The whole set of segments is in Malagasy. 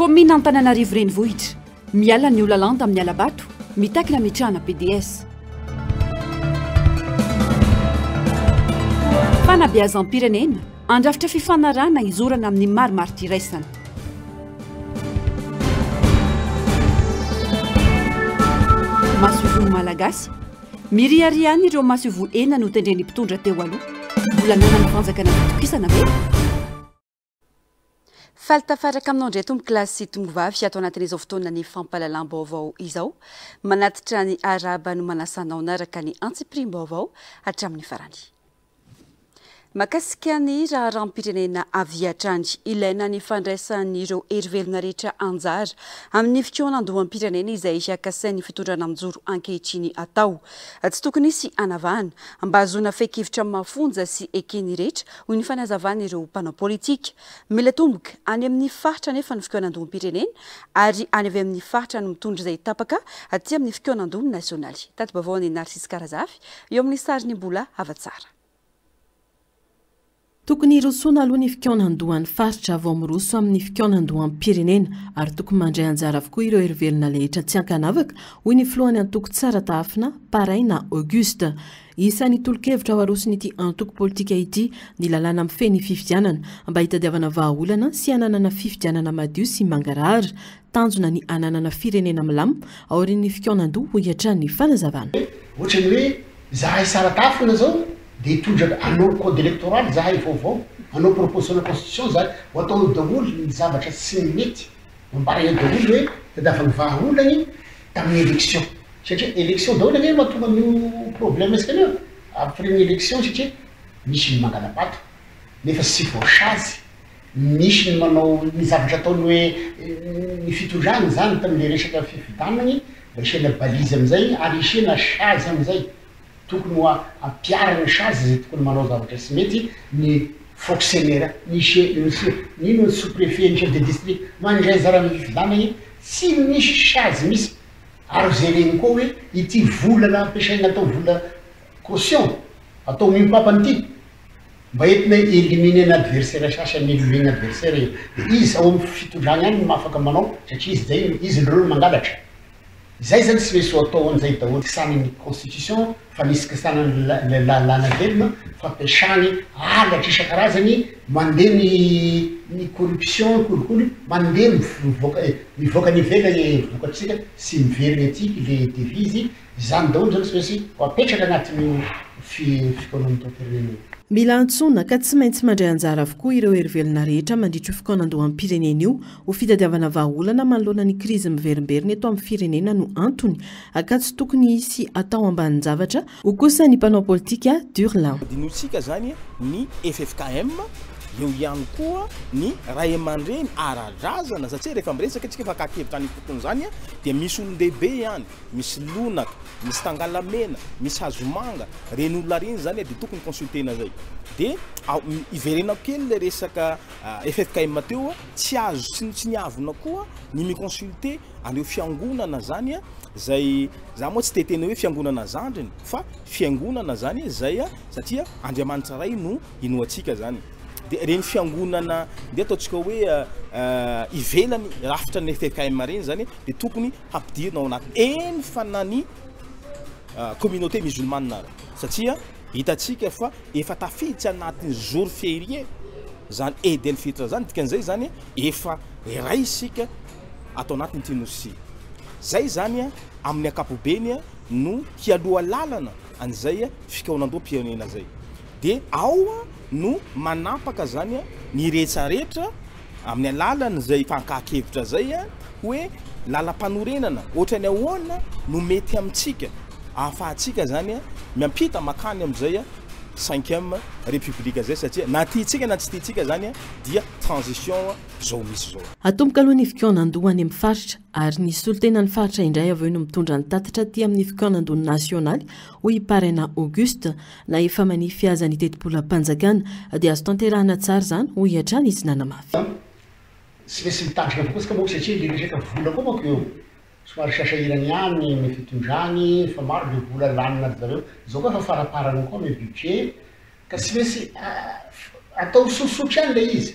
Kaominina Antananarivo Renivohitra, miala ny Olalanda amin'ny hala-bato, mitaky ny hametrahana PDS. Fanabeazam-pirenena, handrafitra fifanarahana hizorana amin'ny marimaritra-iraisana. Masoivoho Malagasy, Miriaria any ireo masoivoho enina notendren'ny mpitondra teo aloha. Mbola ananan'ny fanjakana fitokisana ve? Faly tafaraka aminao indray tompokolahy sy tompovavy ato anatin'izao fotoanan'ny fampahalalam-baovao izao. Manatitra ny arahaba no manasa anao hanaraka ny antsipiriam-baovao hatramin'ny farany. Mahakasika ny raharaham-pirenena avy hatrany, ilaina ny fandraisan'ireo hery velona rehetra anjara amin'ny fikaonandoham-pirenena izay kasain'ny fitondrana mijoro ankehitriny atao. Tsy tokony hisy hanavahana, mba hahazoana fehin-kevitra mafonja sy eken'ny rehetra, hoy ny fanazavan'ireo mpanao politika. Mila tomboka any amin'ny faritra anefa ny fikaonandoham-pirenena ary any avy amin'ny faritra no mitondra izay tapaka aty amin'ny fikaonandoha nasionaly. Tati-baovao an'i Narcisse Karazafy eo amin'ny sarin'i Mbola Havatsara. Tokony hirosoana aloha ny fikaonandohan'ny faritra vao miroso amin'ny fikaonandoham-pirenena ary tokony mandray anjara avokoa ireo herivelona lehetra tsy ankanavaka, hoy ny filohan'ny antoko Tsara Tahafina, Paraina Auguste. Isan'ny tolo-kevitra ho aroson'ity antoko politika ity ny lalàna mifehy ny fifidianana mba hitadiavana vahaolana sy hananana fifidianana madio sy mangarahara. Tanjona ny hananana firenena milamina aorian'ny fikaonandoha, hoy hatrany ny fanazavana. Ohatran'ny hoe zahay saratafina zao de hitondra hanao code electoral zahay vaovao, hanao proposition na constitution zahay, ho atao eo daholo ny zavatra tsy mety, ambara eo daholo hoe tadiaviny vahaolagny tamin'ny election, satria election daholo anie mahatonga an'io problème tsika io, après ny election satria misy ny mangala-bato nefa tsy voasazy, misy ny manao ny zavatra ataony hoe ny fitondrany zany tamin'le resaka fifidanagny mba hisiana balise amizay ary hisiana sazy amizay. Tokony ho ampiharina ny sazy izay tokony manao zavatra tsy mety, ny fonctionnaire, ny che, ny che, ny inona ny sous prefet, ny chef de district, mandray anjara amin'ny fifidianana iny, tsy misy sazy misy, ary jerena koa hoe ity vola nampiasaina atao vola caution, atao miompapana ity, mba entina hi-eliminer ny adversaire sasany, mi-eliminer ny adversaire io, dia izy ao amin'ny fitondrana ihany no afaka manao, satria izy zay, izy ireo no mangalatra. Izay zany tsy maintsy ho atao an'izay daholo kisana ny constitution fa misy kisana ny lalàna velona fampiasany halatra isan-karazany mandeha ny ny corruption kolikoly mandeha mivoaka mivoaka any ivelany vokatr'isika sy miverina aty le devise izany daholo zany tsy maintsy ho apetraka anatin'io fikaonandoham-pirenena io. Mila antsoina ka tsy maintsy mandray anjara avokoa ireo herivelona rehetra mandritra io fikaonandoham-pirenena io ho fitadiavana vahaolana manoloana ny krizy miverimberina eto amin'ny firenena no antony ka tsy tokony hisy atao ambanin-javatra, hoy kosa ny mpanao politika Durlin. Dinotsika zany ny ffkm, eo ihany koa ny ray aman-dreny ara-drazana satria rehefa miresaka isika fakan-kevitra any ifotony zany dia misy olon-dehibe ihany, misy lonaka, misy tangalamena, misy hazomanga, reny olona reny zany dia tokony consulter-na zay. Dia iverenako kely le resaka ffkm teo, tsy azo tsinontsiniavina koa ny mi-consulter an'ireo fiangonana zany zay, za moa tsy te hiteny hoe fiangonana zandriny fa fiangonana zany zay satria Andriamanitra Ray no inoantsika zany, de reny fiangonana ndeha ataontsika hoe ivelany rafitra ny ffkm reny zany de tokony hampidirina ao anatiny, eny fa na ny communauté musulmane ara satria hitantsika fa efa tafiditra anatin'ny jour férié zany Eid el Fitr zany, dikan'izay zany efa iray isika ato anatin'ity nosy ity. Zay zany amin'ny ankapobeny no hialoha lalana an'izay fikaonandoham-pirenena zay. De ao no manapaka zany ny rehetrarehetra amin'ny alalan'izay fankahan-kevitra zay hoe lalam-panorenana ohatran'ny ahoana no mety amintsika ahafahantsika zany miampita makany amin'izay cinquième république zay satria na tiantsika na tsy tiantsika zany dia transition zao misy zao. Atomboka aloha ny fikaonandoha any amin'ny faritra ary ny solontenan'ny faritra indray avy eo no mitondra ny tatitra aty amin'ny fikaonandoha nasionaly, hoy i Paraina Auguste. Na efa manify aza ny tetibolam-panjakana dia azo tanterahina tsara izany, hoy hatrany izy nanamafy. Tsy maintsy mitandrina avokoa isika manko satria le resaka vola koa manko eo. Somary sasahirana ihany ny fitondrany fa maro le vola lanina ry zareo, zao koa efa faraparany koa le budget ka tsy maintsy atao sosotra ihany le izy.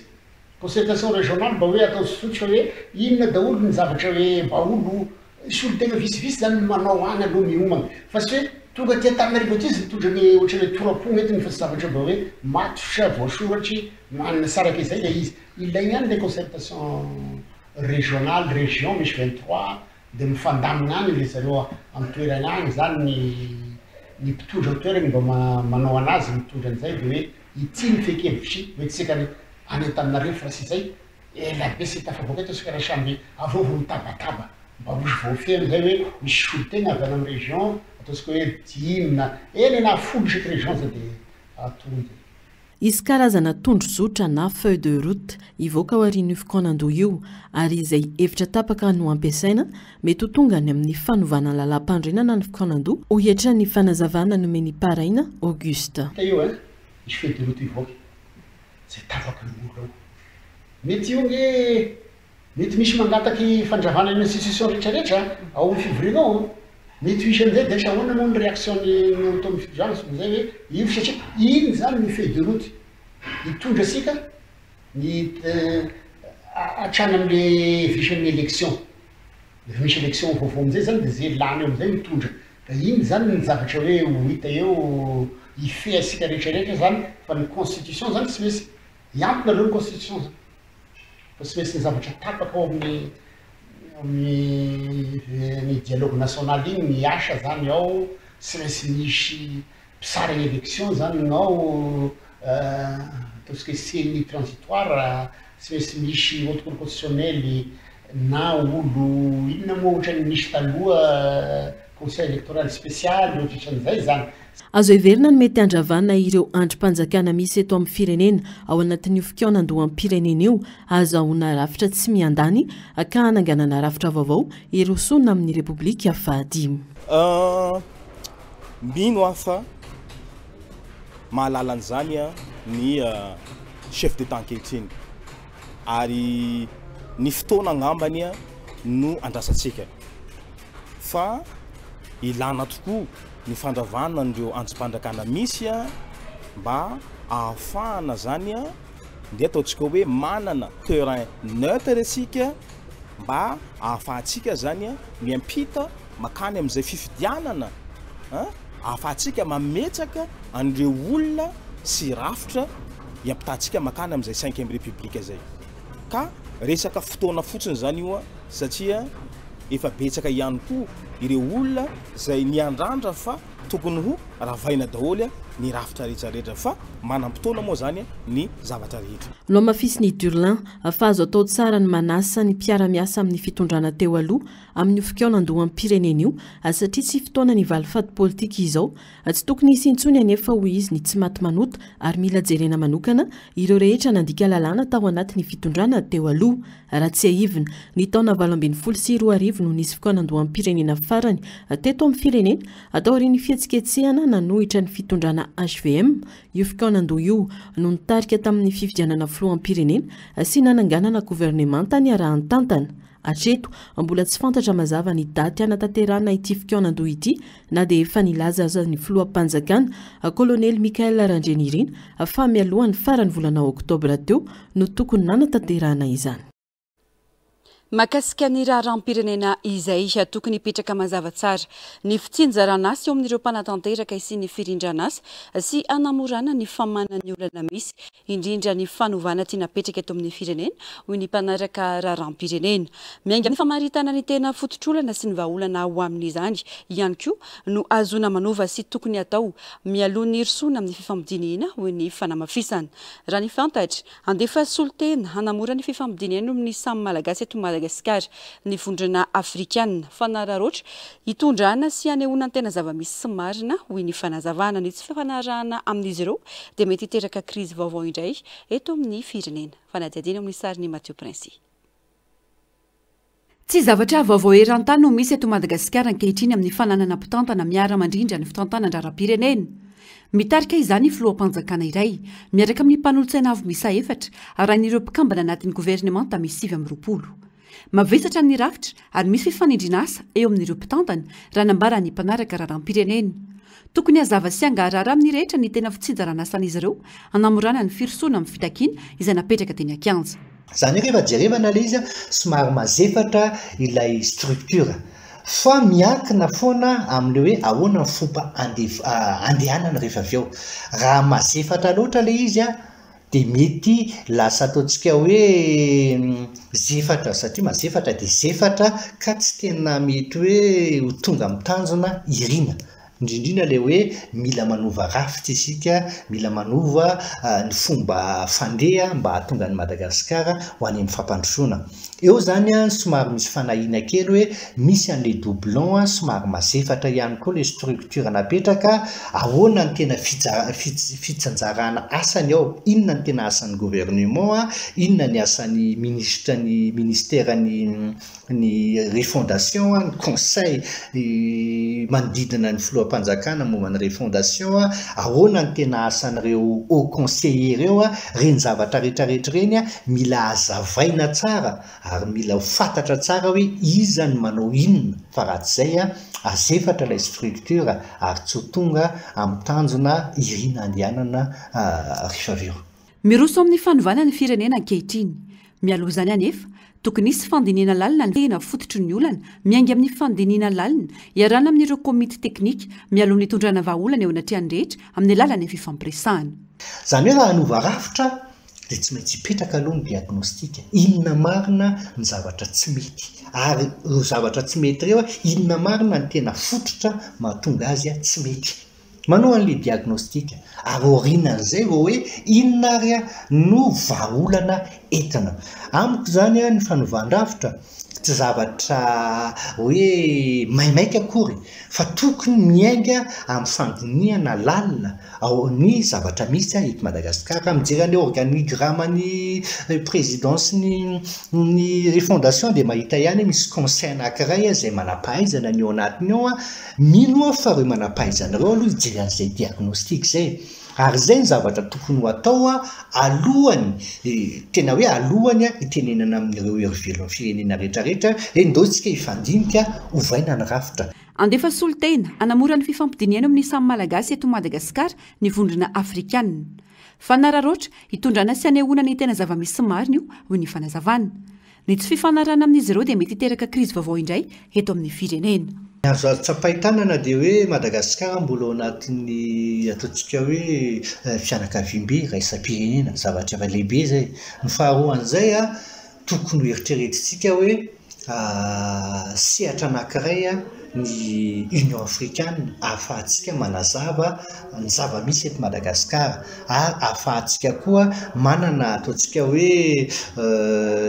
Concertation régionale mba hoe atao tsotsotra hoe inona daholo ny zavatra hoe mba olo solontena vitsivitsy zany no manao any aloha miomana fa tsy hoe tonga aty Antananarivo aty izy mitondra ny ohatran'ny hoe tora-po entiny fa tsy zavatra mba hoe matotra voasoratry manana saraka izay ilay izy. Ilaina ihany ilay concertation régionale, région misy 23 dia mifandamina any ry zareo an-toerana any zany ny ny mpitondra an-toerana mba manao anazy mitondra an'izay dia hoe ity ny fehi-kevitry hoe tsika any any Antananarivo fa raha tsy izay ela be tsy tafavoaka eto isika raha samby avy eo vao mitabataba mba misy voafehy amizay hoe misy solontena avy any amin'ny région ataontsika hoe dimy na eny na 10 isaky région zay dia tonga. Hisy karazana tondrozotra na feuille de route hivoaka aorian'io fikaonandoha io ary izay hevitra tapaka no ampiasaina, mety ho tonga any amin'ny fanovana ny lalàm-panorenana ny fikaonandoha, hoy hatrany ny fanazavana nomen'i Paraina Auguste. Hita eo ein, misy feuille de route hivoaka, izay tapaka ny olona ao. Mety io nge Mety misy mangataky fandravana ny institution rehetra rehetra ao amin'ny fivoriana ao an! Mety ho hisy an'izay dia asa ahoana moa ny réaction ny ny atao amin'ny fitondrana sy izay hoe io satria iny izany ny feuille de route hitondra antsika ny hatrany amin'le vision'ny élection. Rehefa misy élection vaovao amin'izay zany dia ze lany eo amin'izay mitondra. Da iny zany ny zavatra hoe ho hita eo hifehy antsika rehetra rehetra zany fa ny constitution zany tsy maintsy hiampina aloha ny constitution zany. Fa tsy maintsy ny zavatra tapaka ao amin'ny amin'ny ny dialogue national iny ny asa zany ao, tsy maintsy misy mpisara election zany ny ao, ataontsika hoe ceni transitoire, tsy maintsy misy haute cour constitutionnelle na olo inona moa ohatran'ny nisy taloha conseil electoral spécial ohatratran'izay zany. Azo heverina ny mety handravana ireo andrim-panjakana misy eto amin'ny firenena ao anatin'io fikaonandoham-pirenena io, ahazahoana rafitra tsy miandany ka hananganana rafitra vaovao hirosoana amin'ny Repoblika fahadimy. Mino aho fa mahalala an'izany ny chef d'Etat ankehitriny ary ny fotoana angambany no andrasantsika fa ilana tokoa ny fandravana an'ireo andrim-panjakana misy mba ahafahana zany ndeha ataontsika hoe manana terrain neutre isika mba ahafahantsika zany miampita makany amin'izay fifidianana ahafahantsika mametraka an'ireo olona sy rafitra hiampitantsika makany amin'izay cinquième république zay ka resaka fotoana fotsiny zany io satria efa betsaka ihany koa ireo olona izay niandrandra fa tokony ho ravaina daholo ny rafitra rehetra rehetra fa manam-potoana moa zany ny zavatra rehetra. Nohamafisin'i Durlin fa azo atao tsara ny manasa ny mpiara-miasa amin'ny fitondrana teo aloha amin'io fikaonandoham-pirenena io satria tsy fotoana ny valifaty politika izao. Tsy tokony hisy intsony anefa hoy izy ny tsy maty manota ary mila jerena manokana ireo rehetra nandika lalàna tao anatin'ny fitondrana teo aloha. Raha tsiahivina, ny taona 2018 no nisy fikaonandoham-pirenena farany teto amin'ny firenena, taorian'ny fihetsiketsehana nanohitra ny fitondrana hvm. Io fikaonandoha io no nitarika tamin'ny fifidianana filoham-pirenena sy nananganana governemanta niarahan-tantana. Hatreto, mbola tsy fantatra mazava ny daty hanatanterahana ity fikaonandoha ity na dia efa nilaza aza ny filoham-panjakana, Kolonely Michael Randrianirina, fa mialohan'ny faran'ny volana oktobra teo no tokony nanatanterahana izany. Mahakasika ny raharaham-pirenena izay, tokony hipetraka mazava tsara ny fitsinjaran'asa eo amin'ireo mpanatanteraka sy ny firindran'asa sy hanamorana ny famahana ny olana misy, indrindra ny fanovana tiana apetraka eto amin'ny firenena, hoy ny mpanaraka raharaham-pirenena. Miainga amin'ny famaritana ny tena fototr'olana sy ny vahaolana ho amin'izany ihany koa no ahazoana manova sy tokony hatao mialoha ny hirosoana amin'ny fifampidinihina, hoy ny fanamafisana. Raha ny fantatra, handefa solontena hanamora ny fifampidinihana eo amin'ny samy Malagasy eto Madagasikara ny Vondrona Afrikana. Fanararaotra hitondrana sy hanehoana ny tena zava-misy sy marina, hoy ny fanazavana. Ny tsy fifanarahana amin'izy ireo dia mety hiteraka krizy vaovao indray eto amin'ny firenena. Fanadihadiana eo amin'ny sarin'i Mathieu Princi. Tsy zavatra vaovao eran-tany no misy eto Madagasikara ankehitriny amin'ny fananana mpitantana miara-mandrindra ny fitantanan-draharaham-pirenena. Mitarika izany filoham-panjakana iray, miaraka amin'ny mpanolotsaina avo miisa efatra, arahin'ireo mpikambana anatin'ny governemanta misy 29. Mavesatra ny rafitra ary misy fifanindriana asa eo amin'ireo mpitantana, raha nambaran'ny mpanaraka raharaham-pirenena. Tokony hazava sy hangarahara amin'ny rehetra ny tena fitsinjaran'asan'izy ireo hanamorana ny firosoana amin'ny fitakiana izay napetraka teny an-kianja. Izany hoe rehefa jerevana ilay izy somary mazefatra ilay structure fa miankina foana amin'ilay hoe ahoana ny fomba andehanana rehefa avy eo. Raha mazefatra loatra ilay izy dia mety lasa ataontsika hoe zefatra satria mazefatra dia zefatra ka tsy tena mety hoe ho tonga amin'ny tanjona irina. Indrindrindra ilay hoe mila manova rafitra isika, mila manova ny fomba fandeha mba hahatonga an'i Madagasikara ho any amin'ny fampandrosoana. Eo izany somary misy fanahiana kely hoe misy an'ilay doublon somary mazefatra ihany koa ilay structure napetraka, ahoana ny tena fitsinjarana asany ao, inona ny tena asan'ny gouvernement, inona ny asan'ny minisitra ny ministeran'ny ny refondation, ny conseil manodidina ny filoham-panjakana momba ny refondation, ahoana ny tena asan'ireo haut conseiller ireo, ireny zavatra rehetra rehetra ireny mila hazavaina tsara ary mila ho fantatra tsara hoe iza no manao inona fa raha tsy izay azefatra ilay structure ary tsy ho tonga amin'ny tanjona irina andehanana rehefa avy eo. Miroso amin'ny fanovana ny firenena ankehitriny. Mialoha izany anefa, tokony hisy fandinihana lalina ny tena fototry ny olana, miainga amin'ny fandinihana lalina, iarahana amin'ireo komity teknika, mialoha ny hitondrana vahaolana eo anatrehan'ny rehetra amin'ny alalan'ny fifampiresahana. Izany hoe raha hanova rafitra dia tsy maintsy hipetraka aloha ny diagnostic, inona marina ny zavatra tsy mety, ary ireo zavatra tsy mety ireo, inona marina ny tena fototra mahatonga azy tsy mety. Manao an'ilay diagnostic ary aorianan'izay vao hoe inona ary no vahaolana entina. Amiko izany ny fanovan-drafitra tsy zavatra hoe maimaika akory fa tokony miainga amin'ny fandinihana lalina ao ny zavatra misy eto Madagasikara. Mijery an'ilay organigramme-n'ny présidence ny ny refondation dia mahita ihany hoe misy conseil anankiray izay manam-pahaizana ny ao anatiny ao. Mino aho fa ireo manam-pahaizana ireo aloha hijery an'izay diagnostic izay ary izay ny zavatra tokony ho atao alohany, tena hoe alohany hitenenana amin'ireo hery velon'ny firenena rehetra rehetra hoe ndao isika hifandinika ovaina ny rafitra. Handefa solontena hanamora ny fifampidinihana eo amin'ny samy Malagasy eto Madagasikara ny Vondrona Afrikanina. Fanararaotra hitondrana sy hanehoana ny tena zava-misy marina io, hoy ny fanazavana. Ny tsy fifanarahana amin'izy ireo dia mety hiteraka krizy vaovao indray eto amin'ny firenena. Ny azo azo tsapain-tanana dia hoe Madagasikara mbola ao anatin'ny ataontsika hoe fianakaviambe iraisam-pirenena, zavatra efa lehibe izay. Ny faharoan'izay, tokony ho eritreretintsika hoe sehatra anankiray ny Union Africaine ahafahantsika manazava ny zava-misy eto Madagasikara ary ahafahantsika koa manana ataontsika hoe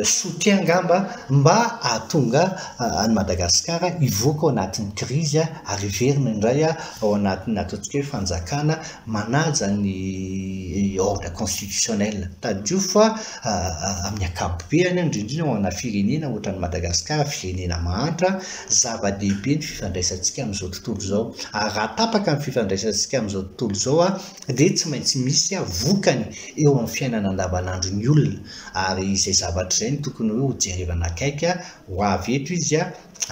soutien angamba mba hahatonga an'i Madagasikara hivoaka ao anatin'ny krizy ary hiverina indray ao anatin'ny ataontsika hoe fanjakana manaja ny ordre constitutionnel. Tadidio fa amin'ny ankapobeny, indrindra indrindra ho ana firenena ohatran'i Madagasikara, firenena mahantra, zava-dehibe ny fifandraisantsika amin'izao tontolo izao. Ary raha tapaka ny fifandraisantsika amin'izao tontolo izao dia tsy maintsy misy vokany eo amin'ny fiainana andavanandron'ny olona. Ary izay zavatra izay no tokony hoe hojerevana akaiky. Ho avy eto izy,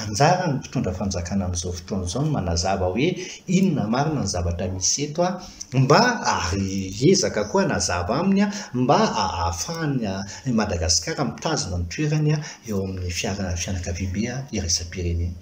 anjaran'ny mpitondra fanjakana amin'izao fotoana izao ny manazava hoe inona marina ny zavatra misy eto mba ary hiezaka koa hanazava aminy mba ahafahan'i Madagasikara mitazona ny toerany eo amin'ny fianakaviambe iraisam-pirenena.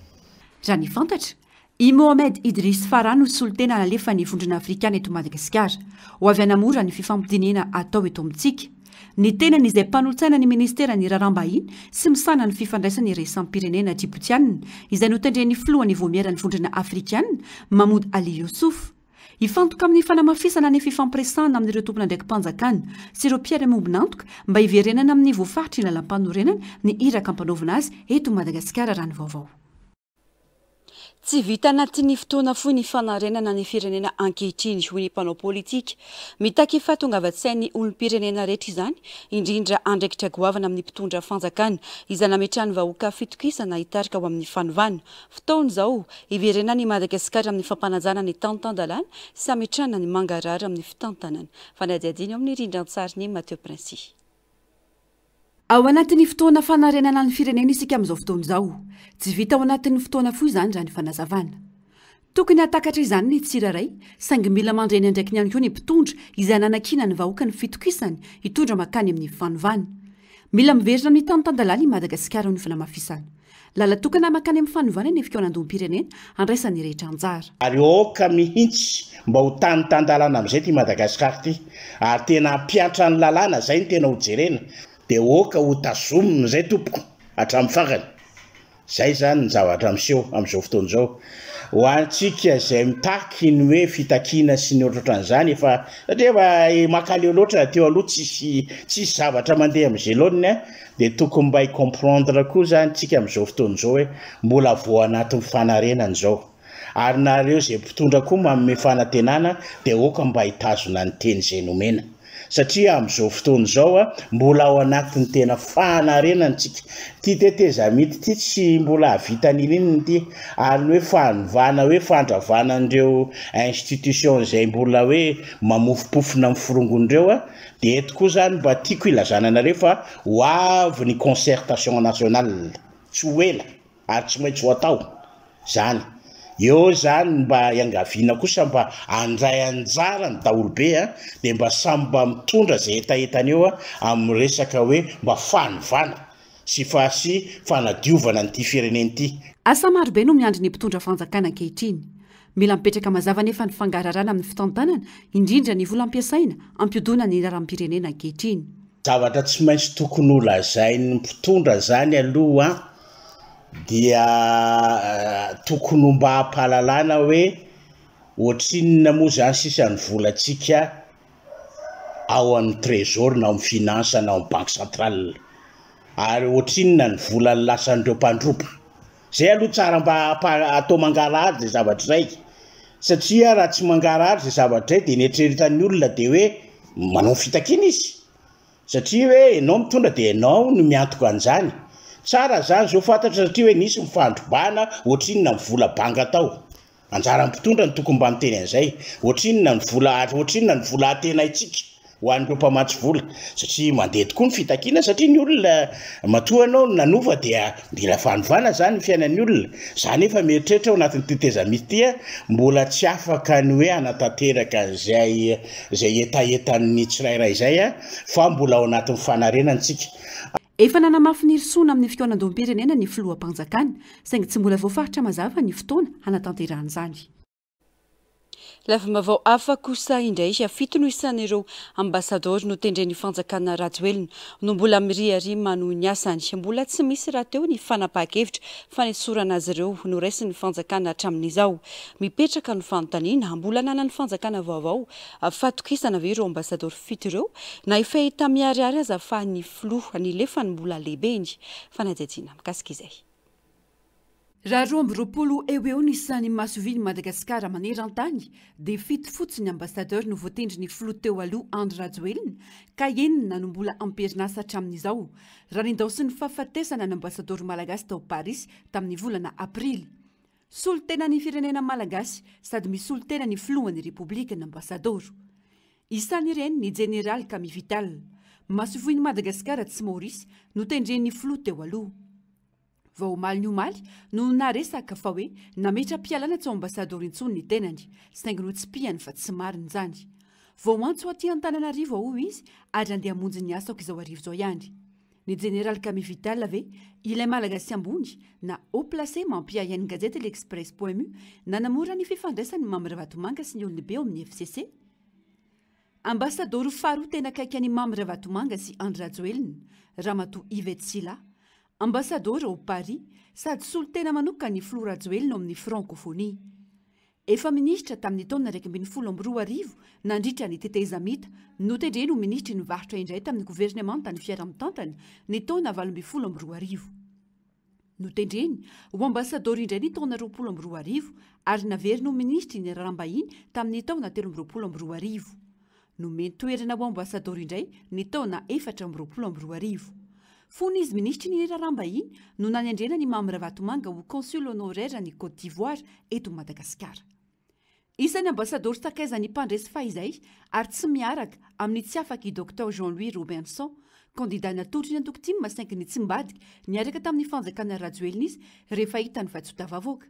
Raha ny fantatra, i Mohamed Idriss Farah no solontena nalefan'ny Vondrona Afrikana eto Madagasikara, ho avy hanamora ny fifampidinihana atao eto amintsika. Ny tenany izay mpanolotsaina ny ministeran'ny Raharaham-bahiny sy misahana ny fifandraisana iraisam-pirenena Djiboutiana, izay notendren'ny filohan'ny Vaomieran'ny Vondrona Afrikana, Mahmoud Ali Youssouf. Hifantoka amin'ny fanamafisana ny fifampiresahana amin'ireo tompon'andraiki-panjakana sy ireo mpiara-miombon'antoka mba hiverenana amin'ny voafaritry ny lalàmpanorenana ny iraka ampanaovina azy eto Madagasikara raha ny vaovao. Tsy vita anatin'ny fotoana fohy ny fanarenana ny firenena ankehitriny, hoy ny mpanao politika. Mitaky fahatongavan-tsain'ny olom-pirenena rehetra izany, indrindra andraikitra goavana amin'ny mpitondra fanjakana izay nametrahan'ny vahoaka fitokisana hitarika ho amin'ny fanovana. Fotoana izao hiverenan'i Madagasikara amin'ny fampanajana ny tantan-dalàna sy hametrahana ny mangarahara amin'ny fitantanana. Fanadihadiana eo amin'ny rindran-tsarin'i Mathieu Princi. Ao anatin'ny fotoana fanarenana ny firenena isika amin'izao fotoana izao. Tsy vita ao anatin'ny fotoana fohy izany raha ny fanazavana. Tokony hahatakatra izany ny tsirairay, saingy mila mandray ny andraikiny ihany koa ny mpitondra izay nanakiana ny vahoaka ny fitokisany hitondra mankany amin'ny fanovana. Mila miverina amin'ny tany tan-dalàna i Madagasikara hoy ny fanamafisana. Lala-tokana mankany amin'ny fanovana ny fikaonandoham-pirenena handraisan'ny rehetra anjara. Ary aoka mihitsy mba ho tany tan-dalàna amin'izay ity Madagasikara ity ary tena hampiantra ny lalàna izay no tena ho jerena dia aoka ho tazomina izay tompoko hatramin'ny farany. Zay zany ny zavatra miseho amin'izao fotoana izao. Ho antsika izay mitaky ny hoe fitakiana sy ny ohatrohatran'izany efa satria efa mankaleo loatra teo aloha tsisy tsisy zavatra mandeha amin'izay laoniny an, dia tokony mba hi-comprendre koa zany tsika amin'izao fotoana izao hoe mbola vao anatin'ny fanarenana izao. Ary nareo izay mpitondra koa manome fanantenana dia aoka mba hitazona ny teny izay nomena. Satria amin'izao fotoana izao mbola ao anatin'ny tena fanarenana tsika. Ity tetezamita ity tsy mbola hahavita n'ininona ity. Ary ny hoe fanovana hoe fandravana an'ireo institution izay mbola hoe mamofompofona amin'ny forongony ireo dia eto koa izany mba tiako hilazana anareo fa ho avy ny concertation nationale tsy ho ela. Ary tsy maintsy ho atao zany. Eo zany mba iangaviana kosa mba handray anjara ny daholobe a, dia mba samy mba mitondra zay hetahetany eo a, amin'ny resaka hoe mba fanovana sy fa sy fanadiovana an'ity firenena ity. Asa marobe no miandry ny mpitondra fanjakana ankehitriny. Mila mipetraka mazava anefa ny fangararana amin'ny fitantanana, indrindra ny vola ampiasaina hampiodona ny raharaham-pirenena ankehitriny. Zavatra tsy maintsy tokony ho lazain'ny mpitondra zany aloha an, dia tokony ho mba hampahalalana hoe ohatrinona moa zany sisa ny volantsika ao amin'ny trésor na ao amin'ny finance na ao amin'ny banque centrale ary ohatrinona ny vola lasan'ireo mpandroba. Zay aloha tsara mba atao mangarahara zay zavatra zay satria raha tsy mangarahara zay zavatra zay dia ny eritreretan'ny olona dia hoe manao fitakiana izy. Satria hoe enao mitondra dia enao no miantoka an'izany. Tsara zany zao fantatra satria hoe nisy ny fandrobana, ohatrinona ny vola banga tao. Anjaran'ny mpitondra no tokony mba miteny an'izay. Ohatrinona ny vola ary ohatrinona ny vola antenaintsika ho an'ireo mpamatsy vola. Satria mandeha tokoa ny fitakiana satria ny olona matoa ianao nanova dia mila fanovana zany ny fiainan'ny olona. Za nefa mieritreritra ao anatin'ity tetezamita ity a, mbola tsy afaka ny hoe hanatanteraka an'izay izay hetahetan'ny tsirairay izay fa mbola ao anatin'ny fanarenana isika. Efa nanamafy ny hirosoana amin'ny fikaonandoham-pirenena ny filoham-panjakana, saingy tsy mbola voafaritra mazava ny fotoana hanatanterahana izany. Lafim-baovao hafa kosa indray, fito no isan'ireo ambasadaoro notendren'ny fanjakana Rajoelina no mbola miriaria manohy ny asany. Mbola tsy misy rahateo ny fanapahan-kevitra fanesorana azy ireo noraisin'ny fanjakana hatramin'izao. Mipetraka ny fanontaniana, mbola ananan'ny fanjakana vaovao fatokisana ve ireo ambasadaoro fito ireo na efa hita miharihary aza fa ny filoha nilefany mbola lehibeny? Fanadihadiana mikasika izay. Raha 22 eo ho eo ny isan'ny masoivohon'i Madagasikara maneran-tany dia fito fotsiny ambassadeur no voatendrin'ny filoha teo aloha Andry Rajoelina ka enina no mbola am-perinasa hatramin'izao raha nindaosin'ny fahafatesana ny ambasadaoro malagasy tao Parisy tamin'ny volana aprily. Solontenan'ny firenena malagasy sady misolo tena ny filohan'ny Repoblika ny ambasadaoro. Isan'ireny ny jeneraly Camille Vital, masoivohon'i Madagasikara tsy Maorisy notendren'ny filoha teo aloha. Vao omaly ny omaly no naharesaka fa hoe nametra-pialana tsy ho ambasadaoro intsony ny tenany, saingy notsipihany fa tsy marina izany. Vao antso aty Antananarivo aho hoy izy ary handeha hamonjy ny asako izao hariva izao ihany. Ny jeneraly Camille Vital ve ilay Malagasy ambony na haut placé mampiahiahy ny gazety L'Express point mu nanamora ny fifandraisan'i Mamy Ravatomanga sy ny olon-dehibe ao amin'ny FCC? Ambasadaoro faharoa tena akaiky an'i Mamy Ravatomanga sy Andry Rajoelina, Ramatoa Yvette Sylla, ambasadaoro ao Paris sady solontena manokan'ny filoha Rajoelina ao amin'ny Francophonie. Efa minisitra tamin'ny taona 2011 nandritra ny tetezamita, notendreny ho minisitry ny varotra indray tamin'ny governemantan'ny fiaraha-mitantana ny taona 2018. Notendreny ho ambasadaoro indray ny taona 2020 ary naveriny ho minisitry ny raharaham-bahiny tamin'ny taona 2023. Nomeny toerana ho ambasadaoro indray ny taona 2024. Fony izy minisitry ny Raharaham-bahiny no nanendrena an'i Mamy Ravatomanga ho Consul honoraire an'i Côte d'Ivoire eto Madagasikara. Isan'ny ambasadaoro sakaizan'ny mpandresy fahizay ary tsy miaraka amin'ny tsy afaka i Docteur Jean Louis Robinson, kandida natolotry ny antoko tim saingy nitsimbadika niaraka tamin'ny fanjakana Rajoelina izy rehefa hitany fa tsy ho tafavoaka.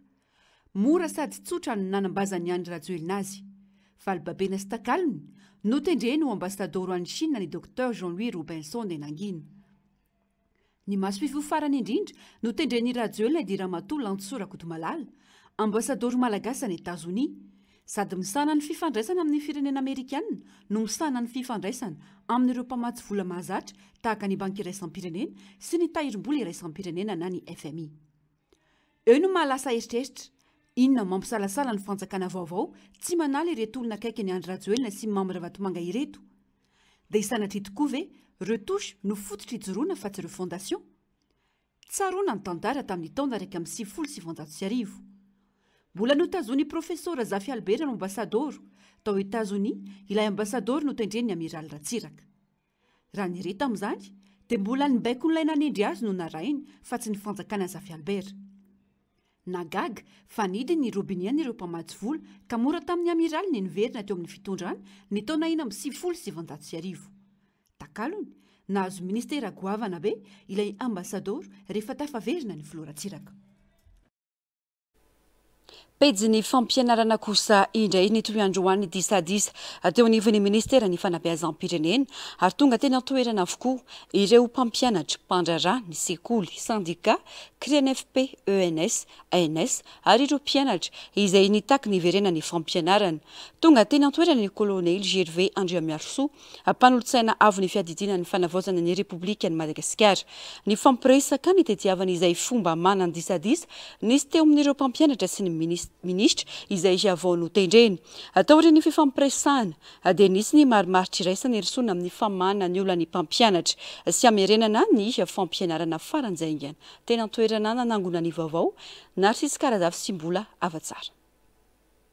Mora sady tsotra ny nanambazan'i Andry Rajoelina azy. Valibabena sy takalony, notendreny ho ambasadaoro any Chine ny Docteur Jean Louis Robinson dia nangina. Ny masoivoho farany indrindra notendren'i Rajoelina dia Ramatoa Lantosoa Rakotomalala, ambasadaoro malagasy any Etazonia. Sady misahana ny fifandraisana amin'ny firenena amerikana no misahana ny fifandraisana amin'ireo mpamatsy vola mahazatra tahaka ny Banky iraisam-pirenena sy ny Tahirim-bola iraisam-pirenena na ny fmi. Eo no mahalasa eritreritra, inona no mampisalasala ny fanjakana vaovao tsy manala ireto olona akaiky an'i Andry Rajoelina sy Mamy Ravatomanga ireto? Dia sanatria tokoa ve retouche no fototra ijoroana fa tsy refondation? Tsaroana ny tantara tamin'ny taona 1991. Mbola notazonin'ny Profesora Zafy Albert no ambasadaoro tao Etazonia ilay ambasadaoro notendren'ny Amiraly Ratsiraka. Raha ny re tamin'izany dia mbola ny baikon'ilay nanendry azy no narahiny fa tsy ny fanjakana Zafy Albert. Nahagaga fa nidiny ny robinet-n'ireo mpamatsy vola ka mora tamin'ny Amiraly ny niverina teo amin'ny fitondrana ny taona 1996. Takalony, nahazo minisitera goavana be ilay ambasadaoro rehefa tafaverina ny filoha Ratsiraka. Pejin'ny fampianarana kosa indray nitohy androany ny disadisa teo anivon'ny minisiteran'ny fanabeazam-pirenena ary tonga teny an-toerana avokoa ireo mpampianatra, mpandraharaha, ny sekoly, sendika, CRNFP, ENS, ANS ary ireo mpianatra izay nitaky ny hiverenan'ny fampianarana. Tonga teny an-toerana ny kolonely Gervais Andriamiarisoa Mpanolotsaina avon'ny fiadidiana ny fanavaozana ny Repoblikan'i Madagasikara. Nifampiresaka nitediavana izay fomba manan-disadisa nisy teo amin'ireo mpampianatra sy ny minisitra izay vao notendrena. Taorian'ny fifampiresahana dia nisy ny marimaritra iraisana hirosoana amin'ny famahana ny olan'ny mpampianatra sy hamerenana ny fampianarana faran'izay haingana. Teny an-toerana nanangona ny vaovao, Narcisse Karazafy sy Mbola Havatsara.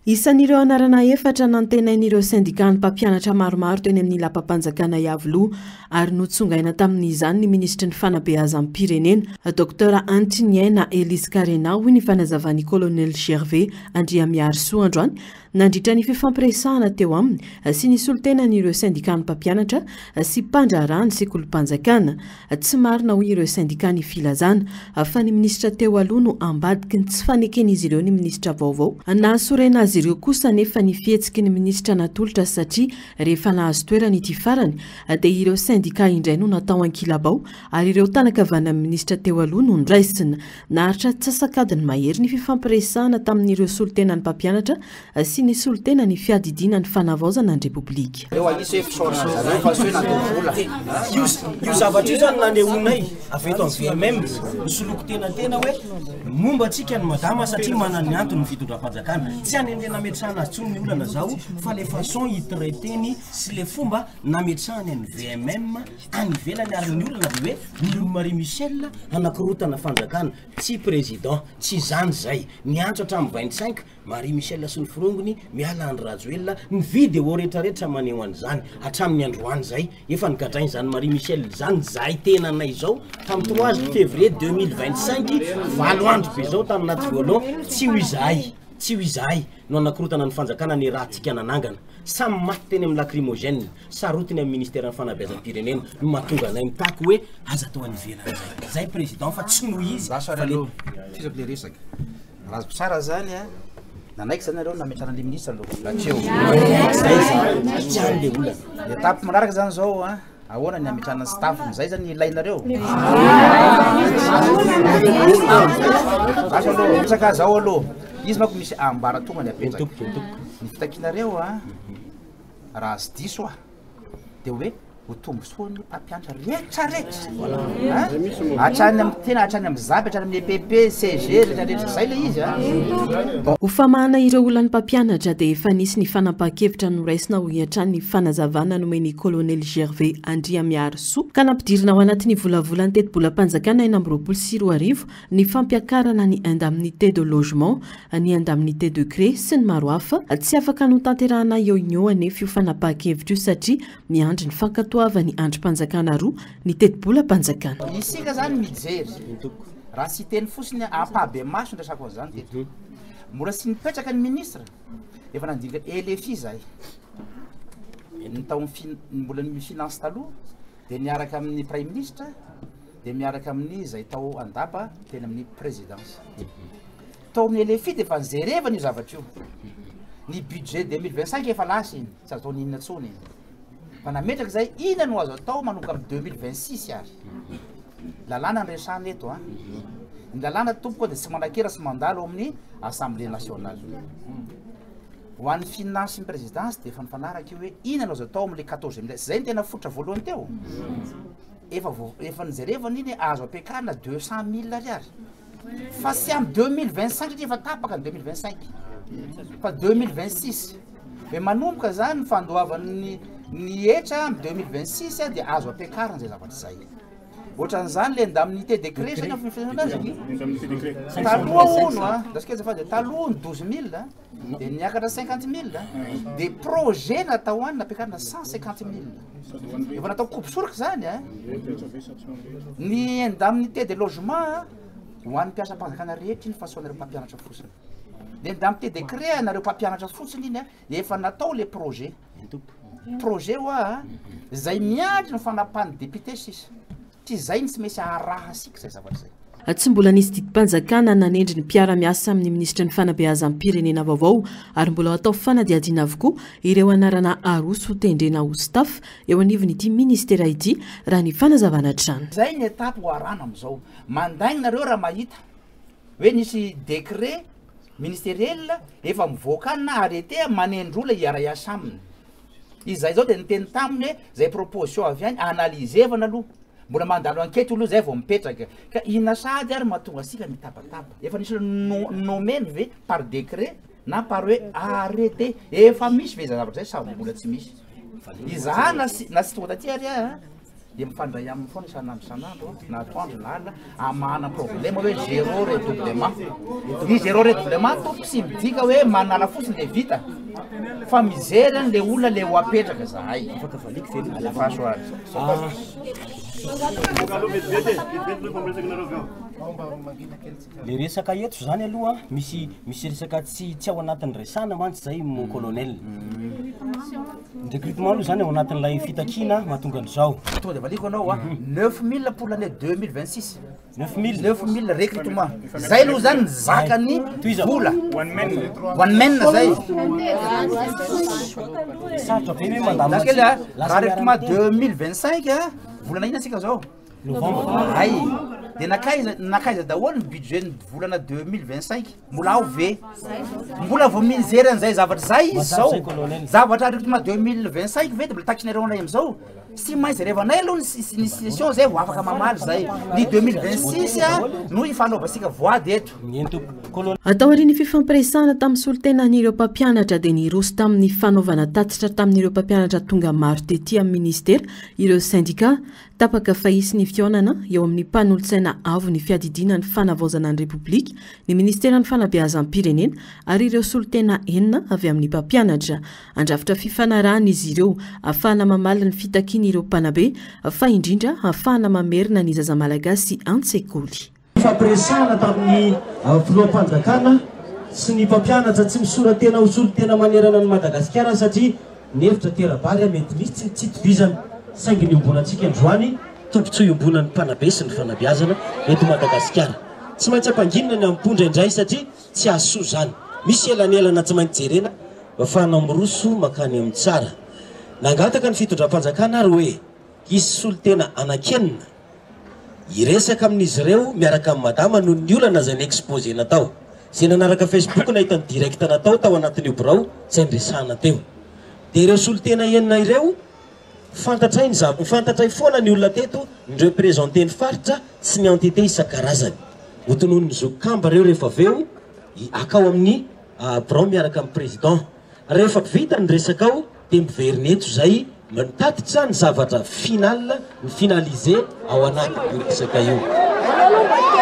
Isan'ireo anarana efatra nantenain'ireo sendikan'ny mpampianatra maromaro teny amin'ny lapam-panjakana Iavoloha ary notsongaina tamin'izany ny minisitry ny fanabeazam-pirenena, Docteur Hantriniaina Elise Karena, hoy ny fanazavan'ny Colonel Gervais Andriamiharisoa androany nandritra ny fifampiresahana teo aminy sy ny solontenan'ireo sendikan'ny mpampianatra sy mpandraharaha ny sekolim-panjakana. Tsy marina hoy ireo sendika ny filazana fa ny minisitra teo aloha no ambadiky ny tsy faneken'izy ireo ny minisitra vaovao. Nahasorena azy ireo kosa anefa ny fihetsiky ny minisitra natolotra satria rehefa nahazo toerana ity farany dia ireo sendika indray no natao ankilabao ary ireo tanakavanan'ny minisitra teo aloha no noraisina. Naharitra antsasak'adiny mahery ny fifampiresahana tamin'ireo solontenan'ny mpampianatra sy ny solontena ny fiadidiana ny fanavaozana ny Repoblika. Reo anisy hoe fisaorana an zareo fa tsy hoe nandao vola. Io io zavatra io zany nanehoanay avy eto amin'ny VMM nisoloky tena tena hoe momba antsika ny madama satria manana ny antony ny fitondram-panjakana. Tsy any amin'ilay nametrahana azy intsony ny olana zao fa le façon hi-traiter-ny sy le fomba nametrahany an'ny VMM any ivelany ary ny olana dia hoe olon'i Marie Michel hanakorotana fanjakana. Tsy président, tsy izany zay. Niantso hatramin'ny 25 Marie Michelle sy ny forongony miala Andry Rajoelina, ny video retraretra maneho an'izany, hatramin'ny androany zay, efa nogadrainy zany Marie Michelle zany zahay tenanay zao, tamin'ny trois février 2025, valo andro be zao tany anaty violon, tsy ho izahay, tsy ho izahay no hanakorotana ny fanjakana ny ratsika nanangana, samy maty teny amin'ny lacrymogène, sarotiny amin'ny ministeran'ny fanabeazam-pirenena no mahatonga anay mitaky hoe aza atao any ivelany zay, zay président fa tsy noho izy Lasa fa ary le. aloha, tohizako le resaka. Raha azoko tsara zany a, nanaiky zany nareo nametrahana le ministre aloha hatreo. Zay zany, tsy any le olana. Ny étape manaraka zany zao a, ahoana ny hametrahana ny staff, zay zany ilainareo? Lasa aloha, resaka zao aloha, izy manko misy ambaratonga ny apetraka. Ny fitakianareo a, raha tsy diso aho, de hoe ho tombontsoan'ny mpampianatra rehetra rehetra an, hatrany amin'ny tena hatrany amin'ny zap, hatrany amin'ny EPP, CG, rehetra rehetra, zay le izy an. Ho famahana ireo olan'ny mpampianatra dia efa nisy ny fanapahan-kevitra noraisina hoy hatrany ny fanazavana nomen'ny Kolonely Gervais Andriamiharisoa ka nampidirina ao anatin'ny volavolan'ny tetibolam-panjakana 2026 ny fampiakarana ny indemnité de logement, ny indemnité de gré sy ny maro hafa. Tsy afaka notanterahana eo eo anefa io fanapahan-kevitra io satria miandry ny fankatoavan'ny andrim-panjakana roa ny tetibolam-panjakana. Isika zany mijery, raha tsy hiteny fotsiny ampahibemaso ny resako an'izany teto. Mbola tsy nipetraka ny ministre, efa nandinika LFI zahay, ny tao amin'ny mbola ny finance taloha dia niaraka amin'ny praiminisitra, dia miaraka amin'ny izay tao Andapa teny amin'ny présidence. Tao amin'ny LFI dia efa nizerevana io zavatra io. Ny budget 2025 efa lasa iny, tsy azo atao n'inona intsony iny. Fa nametraka izay, inona no azo atao manomboka amin'ny 2026 ary. Lalàna no resahana eto an. Ny lalàna tompoko dia tsy manakera sy mandalo ao amin'ny Assemblée nationale. Ho an'ny finance sy ny présidence dia efa nifanaraka io hoe inona no azo atao amin'ilay 14 mille. Izay no tena fototra voalohany teo. Efa vo, efa nijerevana iny azo ampiakarina 200 mille ariary. Fa tsy amin'ny 2025 satria efa tapaka ny 2025 fa 2026. Hoe manomboka zany ny fandoavan'ny ny hetra amin'ny 2026 dia azo ampiakarina izay zavatra izay. Ohatran'izany le indemnité de crèche zany amin'ny fiainana azy. Taloha hono a, dasika azafady, taloha ny 12000 dia niakatra 50000 dia projet natao any nampiakarina 150000. Efa natao coupe soroka zany a. Ny indemnité de logement ho an'ny mpiasam-panjakana rehetra iny fa tsy ho anareo mpampianatra fotsiny. Ny indemnité de crèche anareo mpampianatra fotsiny iny a, efa natao le projet. Projet hoa zay miandry ny fanapahan'ny député sisa. Tsy izay no tsy maintsy aharahasika izay zavatra izay. Tsy mbola nisy didim-panjakana nanendry ny mpiara-miasa amin'ny minisitry ny fanabeazam-pirenena vaovao ary mbola atao fanadihadiana avokoa ireo anarana aroso hotendrena ho staff eo anivon'ity minisitera ity raha ny fanazavana hatrany. Izay ny étape ho arahana amin'izao. Mandainga nareo raha mahita hoe nisy décret ministériel efa mivoaka any na arrêté manendry olona hiara-hiasa aminy. Izay zao dia niteny taminy hoe zay proposition avy any analyser-vana aloha, mbola mandalo enquete aloha zay vao mipetraka. Ka inona sahady ary mahatonga antsika mitabataba? Efa nisy no-nomeny ve par décret na par hoe arrêté? Efa misy ve zay zavatra zay sa mbola tsy misy? Izaho na tsy na tsy tonga taty ary aho an! dia mifandray aminy foana isan'andro isan'andro na atoandro na alina amahana problème hoe zéro redoublement. Ny zéro redoublement tompoko tsy midika hoe manala fotsiny dia vita fa mijery an le olona le ho apetraka zahay. Alefaso ary. Le resaka eto zany aloha misy misy resaka tsy tsy ao anatin'ny resahana mantsy zay mon colonel. Ny recrutement aloha zany ao anatin'ilay fitakiana mahatonga an'izao. Tonga de valiako anao a, 9000 pour l'année 2026. 9000? 9000 recrutement. Zay aloha zany ny zakan'ny vola. One man zay. Sarotra be hoe mandamina. Lasa kely a, raha recrutement 2025 a, volana inona tsika zao? Novembre. Hay, de nakaiza nakaiza daholo ny budget ny volana 2025? Mbola ao ve? Mbola vao mijery an'izay zavatra zay izy zao. Zavatra recrutement 2025 ve de mbola takinareo anay am'zao? Tsy maintsy jerevanay aloha ny ny session zay vao afaka mamaly zay. Ny 2026 a no ifanaovantsika voady eto. Taorian'ny fifampiresahana tamin'ny solontenan'ireo mpampianatra dia niroso tamin'ny fanaovana tatitra tamin'ireo mpampianatra tonga maro tety amin'ny minisitera ireo sendika. Tapaka fa hisy ny fihaonana eo amin'ny mpanolotsaina avo ny fiadidiana ny fanavaozana ny Repoblika, ny minisiteran'ny fanabeazam-pirenena ary ireo solontena enina avy amin'ny mpampianatra. Handrafitra fifanarahana izy ireo ahafahana mamaly ny fitakian'ireo mpanabe fa indrindra ahafahana mamerina ny zaza malagasy an-tsekoly. Nifampiresahana tamin'ny filoham-panjakana sy ny mpampianatra tsy misora-tena ho solontena manerana an'i Madagasikara satria ny hevitra tera-bary mety misy tsy itovizana saingy ny iombonantsika androany tombontsoa iombonan'ny mpanabe sy ny fanabeazana eto Madagasikara. Tsy maintsy ampanginina ny amim-po indraindray satria tsy hahasoa izany. Misy elanelana tsy maintsy jerena ahafahana miroso mankany amin'ny tsara. Nangataka ny fitondram-panjakana ary hoe hisy solontena anankenina Hiresaka amin'izy ireo miaraka amin'i Madama noho ny olana izay ni-exposer natao. Izay nanaraka Facebook nahita ny direct natao tao anatin'io birao izay niresahana teo. Dia ireo solontena enina ireo, fantatray ny zava, fantatray foana ny olona teto ni-representer ny faritra sy ny entité isan-karazany. Hotononin'ny zoky Kamba ireo rehefa avy eo, hakao amin'ny birao miaraka amin'ny président. Rehefa vita ny resaka ao dia miverina eto izay mitatitra ny zavatra final, ny finaliser ao anatin'io resaka io.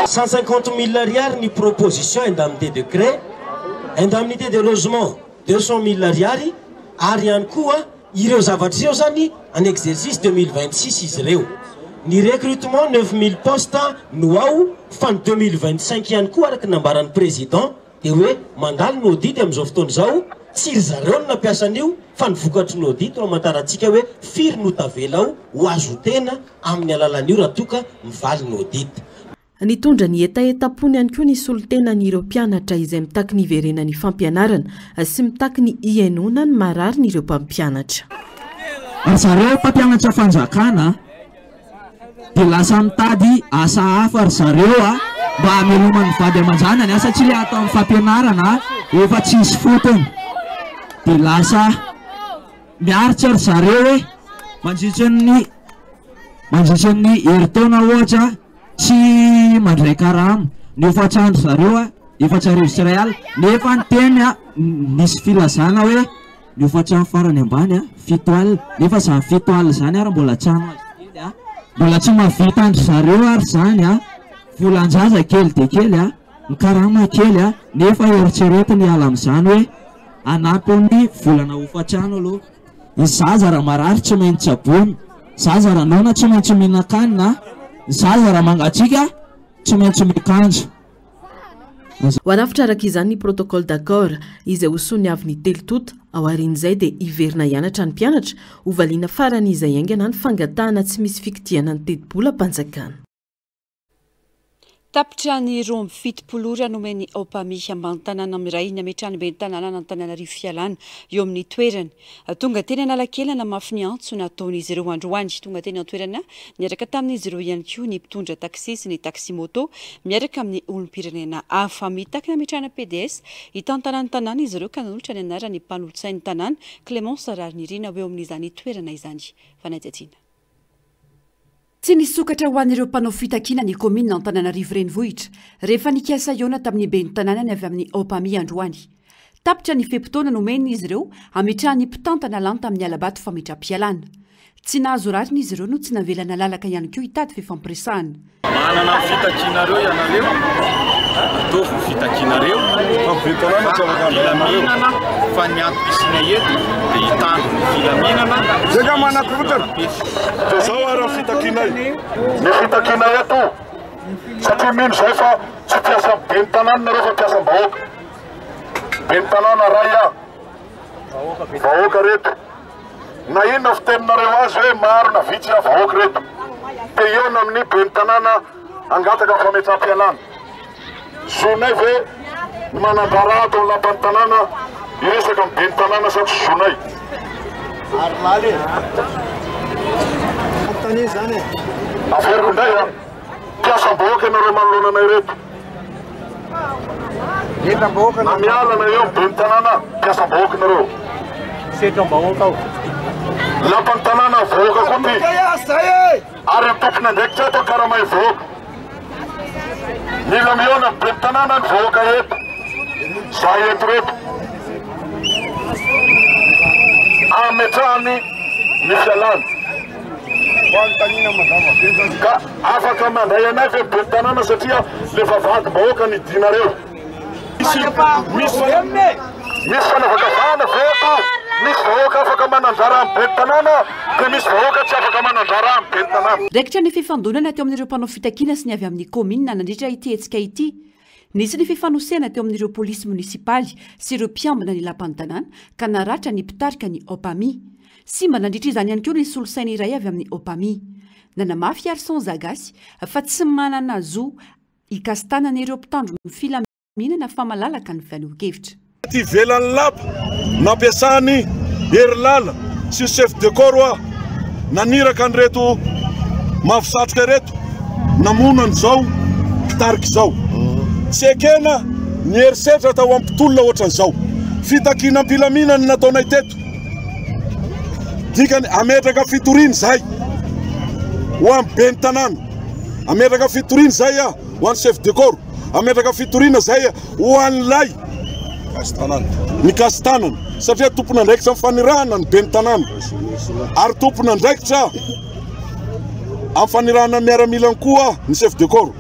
150 mille ariary ny proposition indemnité de crée, indemnité de logement 200 mille ariary ary ihany koa ireo zavatra ireo izany en exercice 2026 izy ireo. Ny recrutement 9000 postes no ao fa ny 2025 ihany koa araka ny nambaran'ny président Dia hoe mandalo ny audit amin'izao fotoana izao, tsy ry zareo no nampiasa an'io fa ny vokatry ny audit no hamantarantsika hoe firy no tavela ao ho azo tena amin'ny alalan'io raha toa ka mivaly ny audit. Nitondra ny hetahetam-pony ihany koa ny solontenan'ireo mpianatra izay mitaky ny hiverenan'ny fampianarana sy mitaky ny hihainoana ny mararin'ireo mpampianatra. Ry zareo mpampianatra fanjakana a! Dia lasa mitady asa hafa ry zareo a, mba hamelomany vady aman-janany a, satria ilay atao amin'ny fampianarana efa tsisy fotony. Dia lasa miaritra ry zareo hoe mandritra ny mandritra ny herintaona ohatra tsy mandray karama. Ny hofan-trano zareo a, 1400. Nefa ny teny a, nisy filazana hoe Ny hofan-trano farany ambany a, 7 alina, nefa izany 7 alina izany ary mbola trano azo kely a, mbola tsy mahavita an-dry zareo ary izany a, volan-jaza kely dia kely a, ny karama kely a, nefa eritreretiny hiala amin'izany hoe hanampy ny volana hofan-trano aloha. Ny zaza raha marary tsy maintsy tsaboina, zaza raha noana tsy maintsy mihinan-kanina, ny zaza raha mangatsiaka tsy maintsy miakanjo. Ho arafitra araka izany ny protocole d'accord izay ho soniavin'ny telo tonta, ao aorian'izay dia hiverina hianatra ny mpianatra, ho valiana farany izay haingana ny fangatahana tsy misy fikitihana ny tetibolam-panjakana. Tapitra ny 72 ora nomen'ny Opami ambany tanàna miray ny hametrahan'ny ben'ny tanànan'Antananarivo fialana eo amin'ny toerany. Tonga teny Analakely nanamafy ny antso nataon'izy ireo androany. Tonga teny an-toerana niaraka tamin'izy ireo ihany koa ny mpitondra taxi sy ny taxi-moto miaraka amin'ny olom-pirenena hafa. Mitaky ny hametrahana pds hitantana ny tanàna izy ireo ka nanolotra ny anaran'ny mpanolotsain'ny tanàna, Clémence Raharinirina ho eo amin'izany toerana izany. Fanadihadiana. Tsy nisokatra ho an'ireo mpanao fitakiana ny kaominina Antananarivo Renivohitra rehefa nikasa hihaona tamin'ny ben'ny tanàna ny avy amin'ny Opami androany. Tapitra ny fe-potoana nomen'izy ireo hametrahan'ny mpitantana lanta amin'ny hala-bato fametram-pialana. Tsy nahazo rariny izy ireo no tsy navela nalalaka ihany koa hitady fifampiresahana. Manana ny fitakianareo ianareo, ataovy ny fitakianareo, filaminana fa ny antom-pisiana eto dia hitandro ny filaminana. Zay nga manakorontana. Dia zao ary ny fitakianay. Ny fitakianay eto, satria mino zahay fa tsy mpiasan'ny ben'ny tanàna nareo fa mpiasam-bahoaka. Ben'ny tanàna ray a, vahoaka reto. Na inona fiteninareo azy hoe maro na vitsy a vahoaka reto. Te hihaona amin'ny ben'ny tanàna hangataka fametraham-pialana. Zonay ve ny manandraharaha ato amin'ny lapan'ny tanàna hiresaka amin'ny ben'ny tanàna sa tsy zonay? Averiko indray a, mpiasam-bahoaka ianareo manoloana anay ireto. Na miala na eo ben'ny tanàna, mpiasam-bahoaka ianareo. Lapan'ny tanàna vahoaka koa ty. Ary ny tompon'andraikitra eto karamay vahoaka. Mila mihaona amin'ny ben'ny tanàna ny vahoaka eto. Zahay eto reto. Ametrahany ny fialany. Ka afaka mandray anay ve ny ben'ny tanàna satria le vavahady-bahoaka nidinareo. Misy misy fanavakavahana ve eto? Misy vahoaka afaka manan-draharaha amin'ny ben'ny tanàna dia misy vahoaka tsy afaka manan-draharaha amin'ny ben'ny tanàna. Raikitra ny fifandonana teo amin'ireo mpanao fitakiana sy ny avy amin'ny kaominina nandritra ity hetsika ity. Nisy ny fifanosehana teo amin'ireo polisy monisipaly sy ireo mpiambina ny lapan'ny tanàna ka naratra ny mpitarika ny Opami. Simba nandritra izany ihany koa ny solosaina iray avy amin'ny Opami. Nanamafy Arson Zagasy fa tsy manana zo Hikasi-tanana ireo mpitandro ny filaminana fa malalaka ny fanehoan-kevitra. Aty ivelan'ny lapa nampiasan'i Herilala sy ny chef de corps aho naniraka an'ireto mavo satroka ireto namono an'izao mpitarika izao. Tsy ekena ny herisetra atao amin'ny mpitolona ohatran'izao. Fitakiana am-pilaminana no nataonay teto. Dikany hametraka fitoriana izahay ho an'ny ben'ny tanàna. Hametraka fitoriana izay aho ho an'ny chef de corps. Hametraka fitoriana izay ho an'ilay nikasi-tanana satria tompon'andraikitra amin'ny fanirahana ny ben'ny tanàna ary tompon'andraikitra amin'ny fanirahana ny miaramilany koa ny chef de corps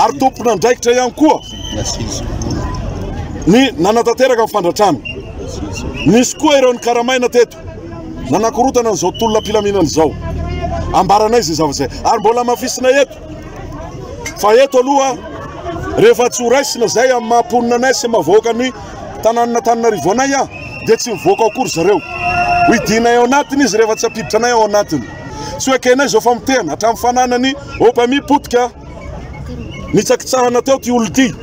ary tompon'andraikitra ihany koa ny nanatanteraka ny fandratrana. Nisy koa ireo nikaramaina teto. Nanakorotana an'izao tolona am-pilaminana izao. Ambaranay izay zavatra izay. Ary mbola hamafisinay eto fa eto aloha rehefa tsy ho raisina izay amin'ny maha mponina anay sy maha vahoakan'ny tanànan'Antananarivo anay dia tsy mivoaka akory zareo. Ho idinay ao anatiny izy rehefa tsy hampiditra anay ao anatiny. Tsy ho ekenay izao famotehana hatramin'ny fananany Opami potika nitsakitsahana teo ity olona ity.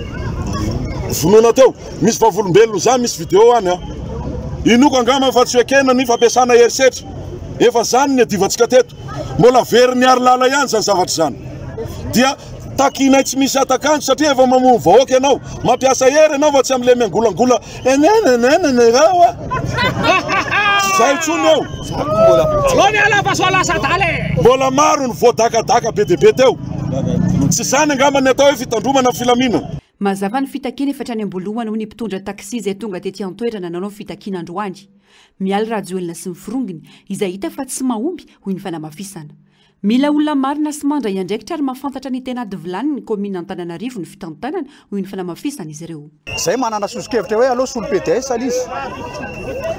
Vonoina teo. Misy vavolombelona izany, misy vidéo any an. Inoako angamba fa tsy ho ekena ny fampiasana herisetra. Efa zany ny adivantsika teto. Mbola verin'ny Harilala ihany zany zavatra zany. Dia takinay tsy misy hatak'andro satria efa mamono vahoaka ianao. Mampiasa hery ianao fa tsy amle miangolangola eneneneneneraoa. Tsy zay intsony eo. Aleo miala fa sao lasa adala e! Mbola maro ny voadakadaka be dia be teo. Tsy zany angamba ny atao hoe fitandromana filaminana. Mazava ny fitakiana efa hatrany am-boalohany hoy ny mpitondra taxi izay tonga tety an-toerana nanao ny fitakiana androany. Mialy Rajoelina sy ny forongony, izay hita fa tsy mahomby, hoy ny fanamafisana. Mila olona marina sy mandray andraikitra ary mahafantatra ny tena ady vilany ny kaominina Antananarivo ny fitantanana, hoy ny fanamafisan'izy ireo. Zay manana soso-kevitra hoe aleo solo PDS le izy.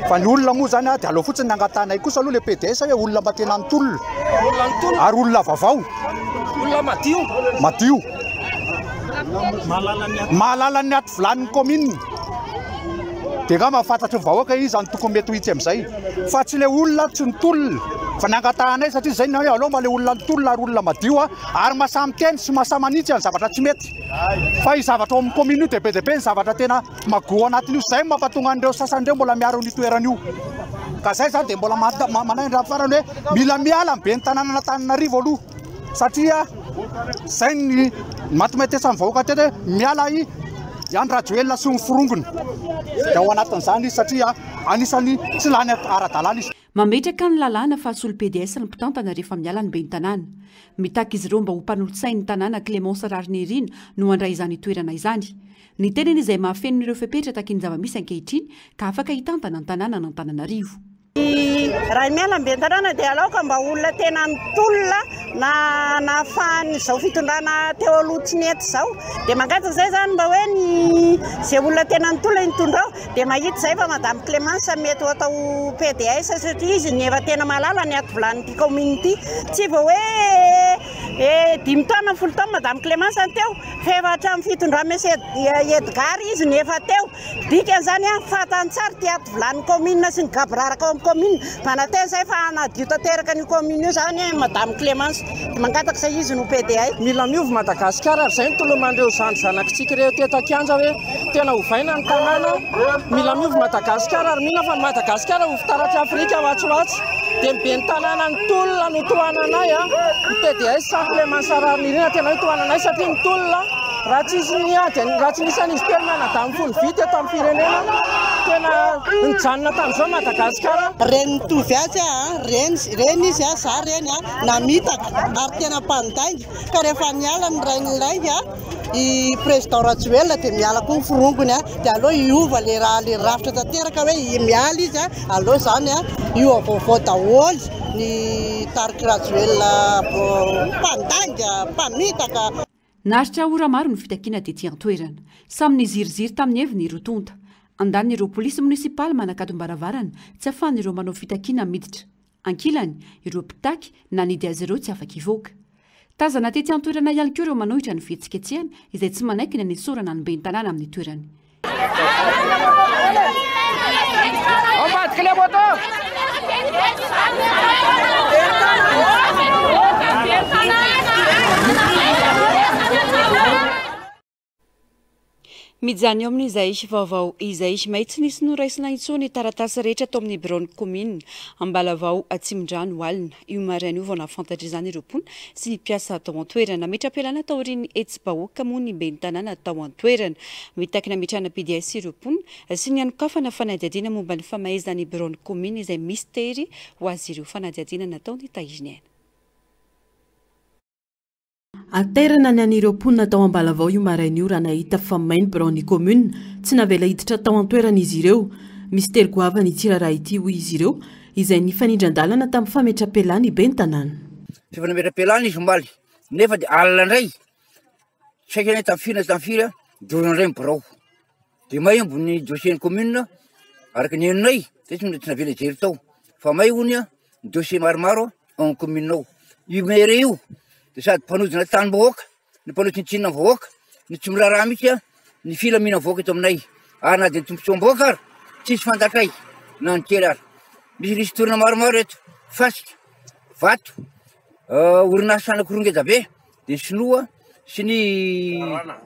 Fa ny olona moa zany dia aleo fotsiny ny angatahanay kosa aloha le PDS hoe olona mba tena nitolona. Olona nitolona. Ary olona vaovao. Olona madio. Madio. Mahalala ny aty vilanin'ny kaominina. Dia angamba fantatry ny vahoaka iza no tokony mety ho hitsy amin'izay. Fa tsy ilay olona tsy nitolona fa ny angatahanay satria izay ny hoe aleo mba ilay olona nitolona ary olona madio ary mahasahy miteny sy mahasahy manitsy ny zavatra tsy mety. Fa io zavatra ao amin'ny kaominina io dia be dia be ny zavatra tena magoa ao anatin'io. Izay no mampatonga an'ireo sasany ireo mbola miaro an'io toerana io. Ka izay izany dia mbola manahy hatramin'ny farany hoe mila miala ny ben'ny tanànan'Antananarivo aloha satria izay ny matimatesan'ny vahoaka teto hoe miala i Andry Rajoelina sy ny forongony. Dia ao anatin'izany izy satria anisan'ny tsy lany ara-dalàna izy. Mametraka ny lalàna fa hasolo PDS ny mpitantana rehefa miala ny ben'ny tanàna. Mitaky izy ireo mba ho mpanolotsain'ny tanàna Clémence Raharinirina no handray izany toerana izany. Ny tenany izay mahafeno ireo fepetra takian'ny zava-misy ankehitriny ka afaka hitantana ny tanànan'Antananarivo. Raha miala ny ben'ny tanàna dia alaoka mba olona tena nitolona na nahafahan'izao fitondrana teo aloha tsy nety izao. Dia mangataka izay izany mba hoe ny izay olona tena nitolona hitondra ao. Dia mahita izay fa Madame Clémence mety ho atao PDS satria izy no efa tena mahalala ny ato vilanin'ity kaominina ity. Tsy vao hoe dimy taona, 10 taona Madame Clémence no teo fa efa hatramin'ny fitondran'i Monsieur Edgard izy no efa teo. Dikan'izany an, fantany tsara ity ato vilanin'ny kaominina sy ny gaboraraka ao amin'ny kaominina. Manantena izahay fa hanadio tanteraka an'io kaominina io izany Madame Clémence. Dia mangataka izay izy no PDA. Mila miova Madagasikara ary izay no toloman'ireo zandry zanakitsika ireo teto an-kianja hoe tena ovaina ny tanàna. Mila miova Madagasikara ary mino aho fa ny Madagasikara ho fitaratr'i Afrika ho atsy ho atsy. Dia ny ben'ny tanàna ny tolona no tohananay an. Ny PDS Clémence Raharinirina tena hoe tohananay satria ny tolona. Raha tsisy ny ady, raha tsy nisy an'izy telo mianadahy mifono vy teto amin'ny firenena, tena nijanona tamin'izao Madagasikara. Reny mitovy azy aho an, reny, reny izy an, za reny an, namitaka ary tena mpandainga, ka rehefa niala ny rain'ny lainga i président Rajoelina dia miala koa ny forongony an, dia aleo hiova le raha le rafitra tanteraka hoe miala izy an, aleo zany an hiova vaovao daholo ny tariky Rajoelina mpandainga, mpamitaka. Naharitra ora maro ny fitakiana tety an-toerana. Samy niziriziry tamin'ny heviny ireo tonta. Andanin'ireo polisy monisipaly manakatom-baravarana tsy ahafahan'ireo manao fitakiana miditra. Ankilany, ireo mpitaky nanidy azy ireo tsy afaka hivoaka. Tazana tety an-toerana ihany koa ireo manohitra ny fihetsiketsehana izay tsy manaiky ny hanesorana ny ben'ny tanàna amin'ny toerany. Mijanona eo amin'izay vaovao izay. May tsy nisy noraisina intsony ny taratasy rehetra tao amin'ny biraon'ny kaominina Ambalavao Atsimondrano alina. Io maraina io vao nahafantatra izany ireo mponina sy ny mpiasa tao an-toerana. Nametra-pialana taorian'ny hetsi-bahoaka moa ny ben'ny tanàna tao an-toerana. Mitaky ny hametrahana PDS ireo mponina sy ny hanokafana fanadihadiana momba ny famaizana ny biraon'ny kaominina izay mistery ho azy ireo. Fanadihadiana nataon'i Tahiriniaina. Hatairana ny an'ireo mponina tao Ambalavao io maraina io raha nahita fa may ny biraon'ny kaominina. Tsy navela hiditra tao an-toerana izy ireo. Mistery goavana ity raharaha ity, hoy izy ireo, izay nifanindran-dalana tamin'ny fametram-pialana i ben'ny tanàna. Efa nametra-pialana izy omaly, nefa dia alina indray, tsy haiko anie tamin'ny firy na tsy tamin'ny firy, dorana indray ny birao. Dia may ambony dossier-n'ny commune, araka ny henonay, zay tsy navela hijery tao, fa may hono ny dossier maromaro ao amin'ny commune ao. Io maire io dia sady mpanodina tanim-bahoaka, no mpanao tsinontsinona ny vahoaka, no tsy miraharaha mihitsy ny filaminan'ny vahoaka eto aminay. Ary na dia ny tombontsoam-bahoaka ary tsisy fantatray na ny kely ary. Misy ristourne maromaro eto, fasika, vato, orinasa anankiroa ngeza be, dia ny sinoa sy ny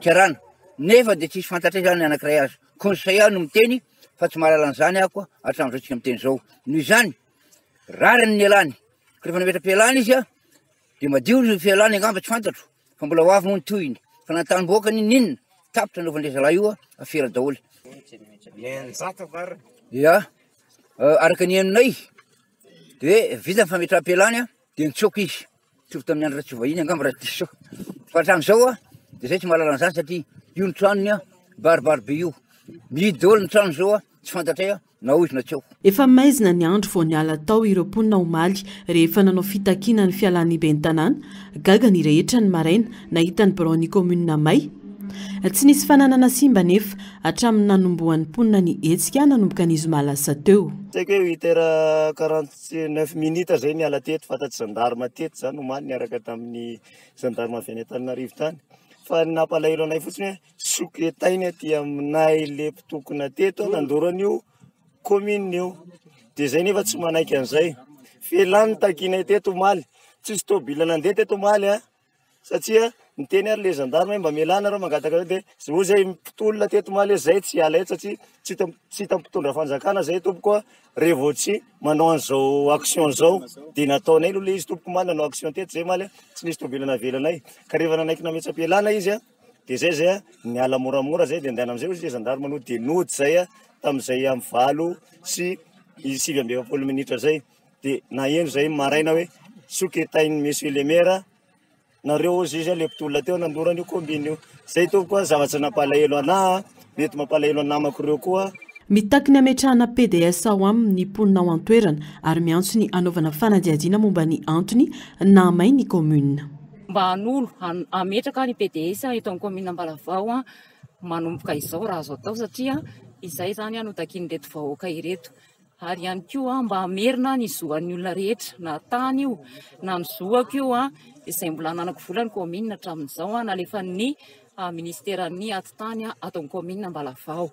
karana. Nefa dia tsisy fantatray izany ny anankiray aza. Conseil no miteny fa tsy mahalala an'izany aho koa hatramin'izao tsika miteny izao. Noho izany, Rariny ny nialany, ka rehefa nametra-pialana izy dia madio ny fialany angamba tsy fantatro fa mbola ho avy moa ny tohiny, fa na tany-boaka n'inon'inona, tapitra nanaovan'ilay zalahy io afera daholo. Ya, araka ny henonay dia vita ny fametraham-pialany dia nitsoaka izy, mitovy tamin'ny andro Ratsivahiny angamba raha diso aho, fa hatramin'izao dia zay tsy mahalala an'izany satria io ny tranony baribary be io, mihidy daholo ny trano izao tsy fantatray na ao izy na tsy ao. Efa maizina ny andro vao niala tao ireo mponina omaly rehefa nanao fitakiana ny fialan'ny ben'ny tanàna. Gaga ny rehetra ny maraina nahita ny biraon'ny kaominina may. Tsy nisy fananana simba anefa hatramin'ny nanombohan'ny mponina ny hetsika nanomboka ny zoma lasa teo. Tsy haiko hoe huit heures 49 minutes zay niala teto, fantatry gendarme teto zany omaly niaraka tamin'ny gendarme avy any Antananarivo tany. Fa ny nampalahelo anay fotsiny hoe Soketainy aty aminay le mpitokona teto nandoro an'io commune io. De zay nefa tsy manaiky an'izay. Felany ny takinay teto omaly. Tsisy tôbila nandeha teto omaly a. Satria niteny ary le gendarme hoe mba mialà nareo mangataka an'izay de hoy zay mpitolona teto omaly hoe zay tsy hiala eto satria tsy hita tsy hita mpitondra fanjakana zay tompoko a. Revo tsy manao an'izao action zao de nataonay aloha le izy tompoko omaly nanao action teto zay omaly a. Tsy nisy tôbila navelanay. Ka rehefa nanaiky nametsa-pialana izy a. De zay zay a, niala moramora zay de andehanana amizay hozy le gendarme nody de nody zay a, tamizay amy 8:49 minitra zay, de naheno zay maraina hoe soketain'ny monsieur le maire nareo hozy izy a, le mpitolona teo nandoro an'io combine io, zay tompoko a zavatra nampalahelo anah a, mety mampalahelo ny namako reo koa. Mitaky ny hametrahana PDS ao aminy ny mponina ao an-toerana ary miantso ny hanaovana fanadihadiana momba ny antony nahamay ny kaominina. Mba hanolo, hametraka ny PDS eto amin'ny kaominina Ambalavao manomboka izao raha azo atao satria izay izany no takian'ireto vahoaka ireto. Ary ihany koa mba hamerina ny zo an'ny olona rehetra na tany io na ny zoako io izay mbola ananako vola ny kaominina hatramin'izao nalefan'ny ministeran'ny atitany ato amin'ny kaominina Ambalavao.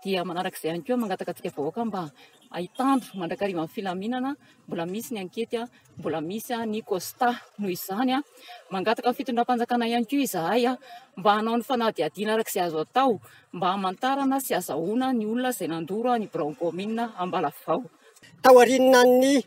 Dia manaraka izay ihany koa mangataka antsika vahoaka mba hitandro mandrakariva ny filaminana, mbola misy ny ankety, mbola misy ny constat. Noho izany, mangataka ny fitondram-panjakana ihany koa izahay mba hanao ny fanadihadiana araka izay azo atao mba hamantarana sy hazahoana ny olona izay nandoro ny biraon'ny kaominina Ambalavao. Taorian'ny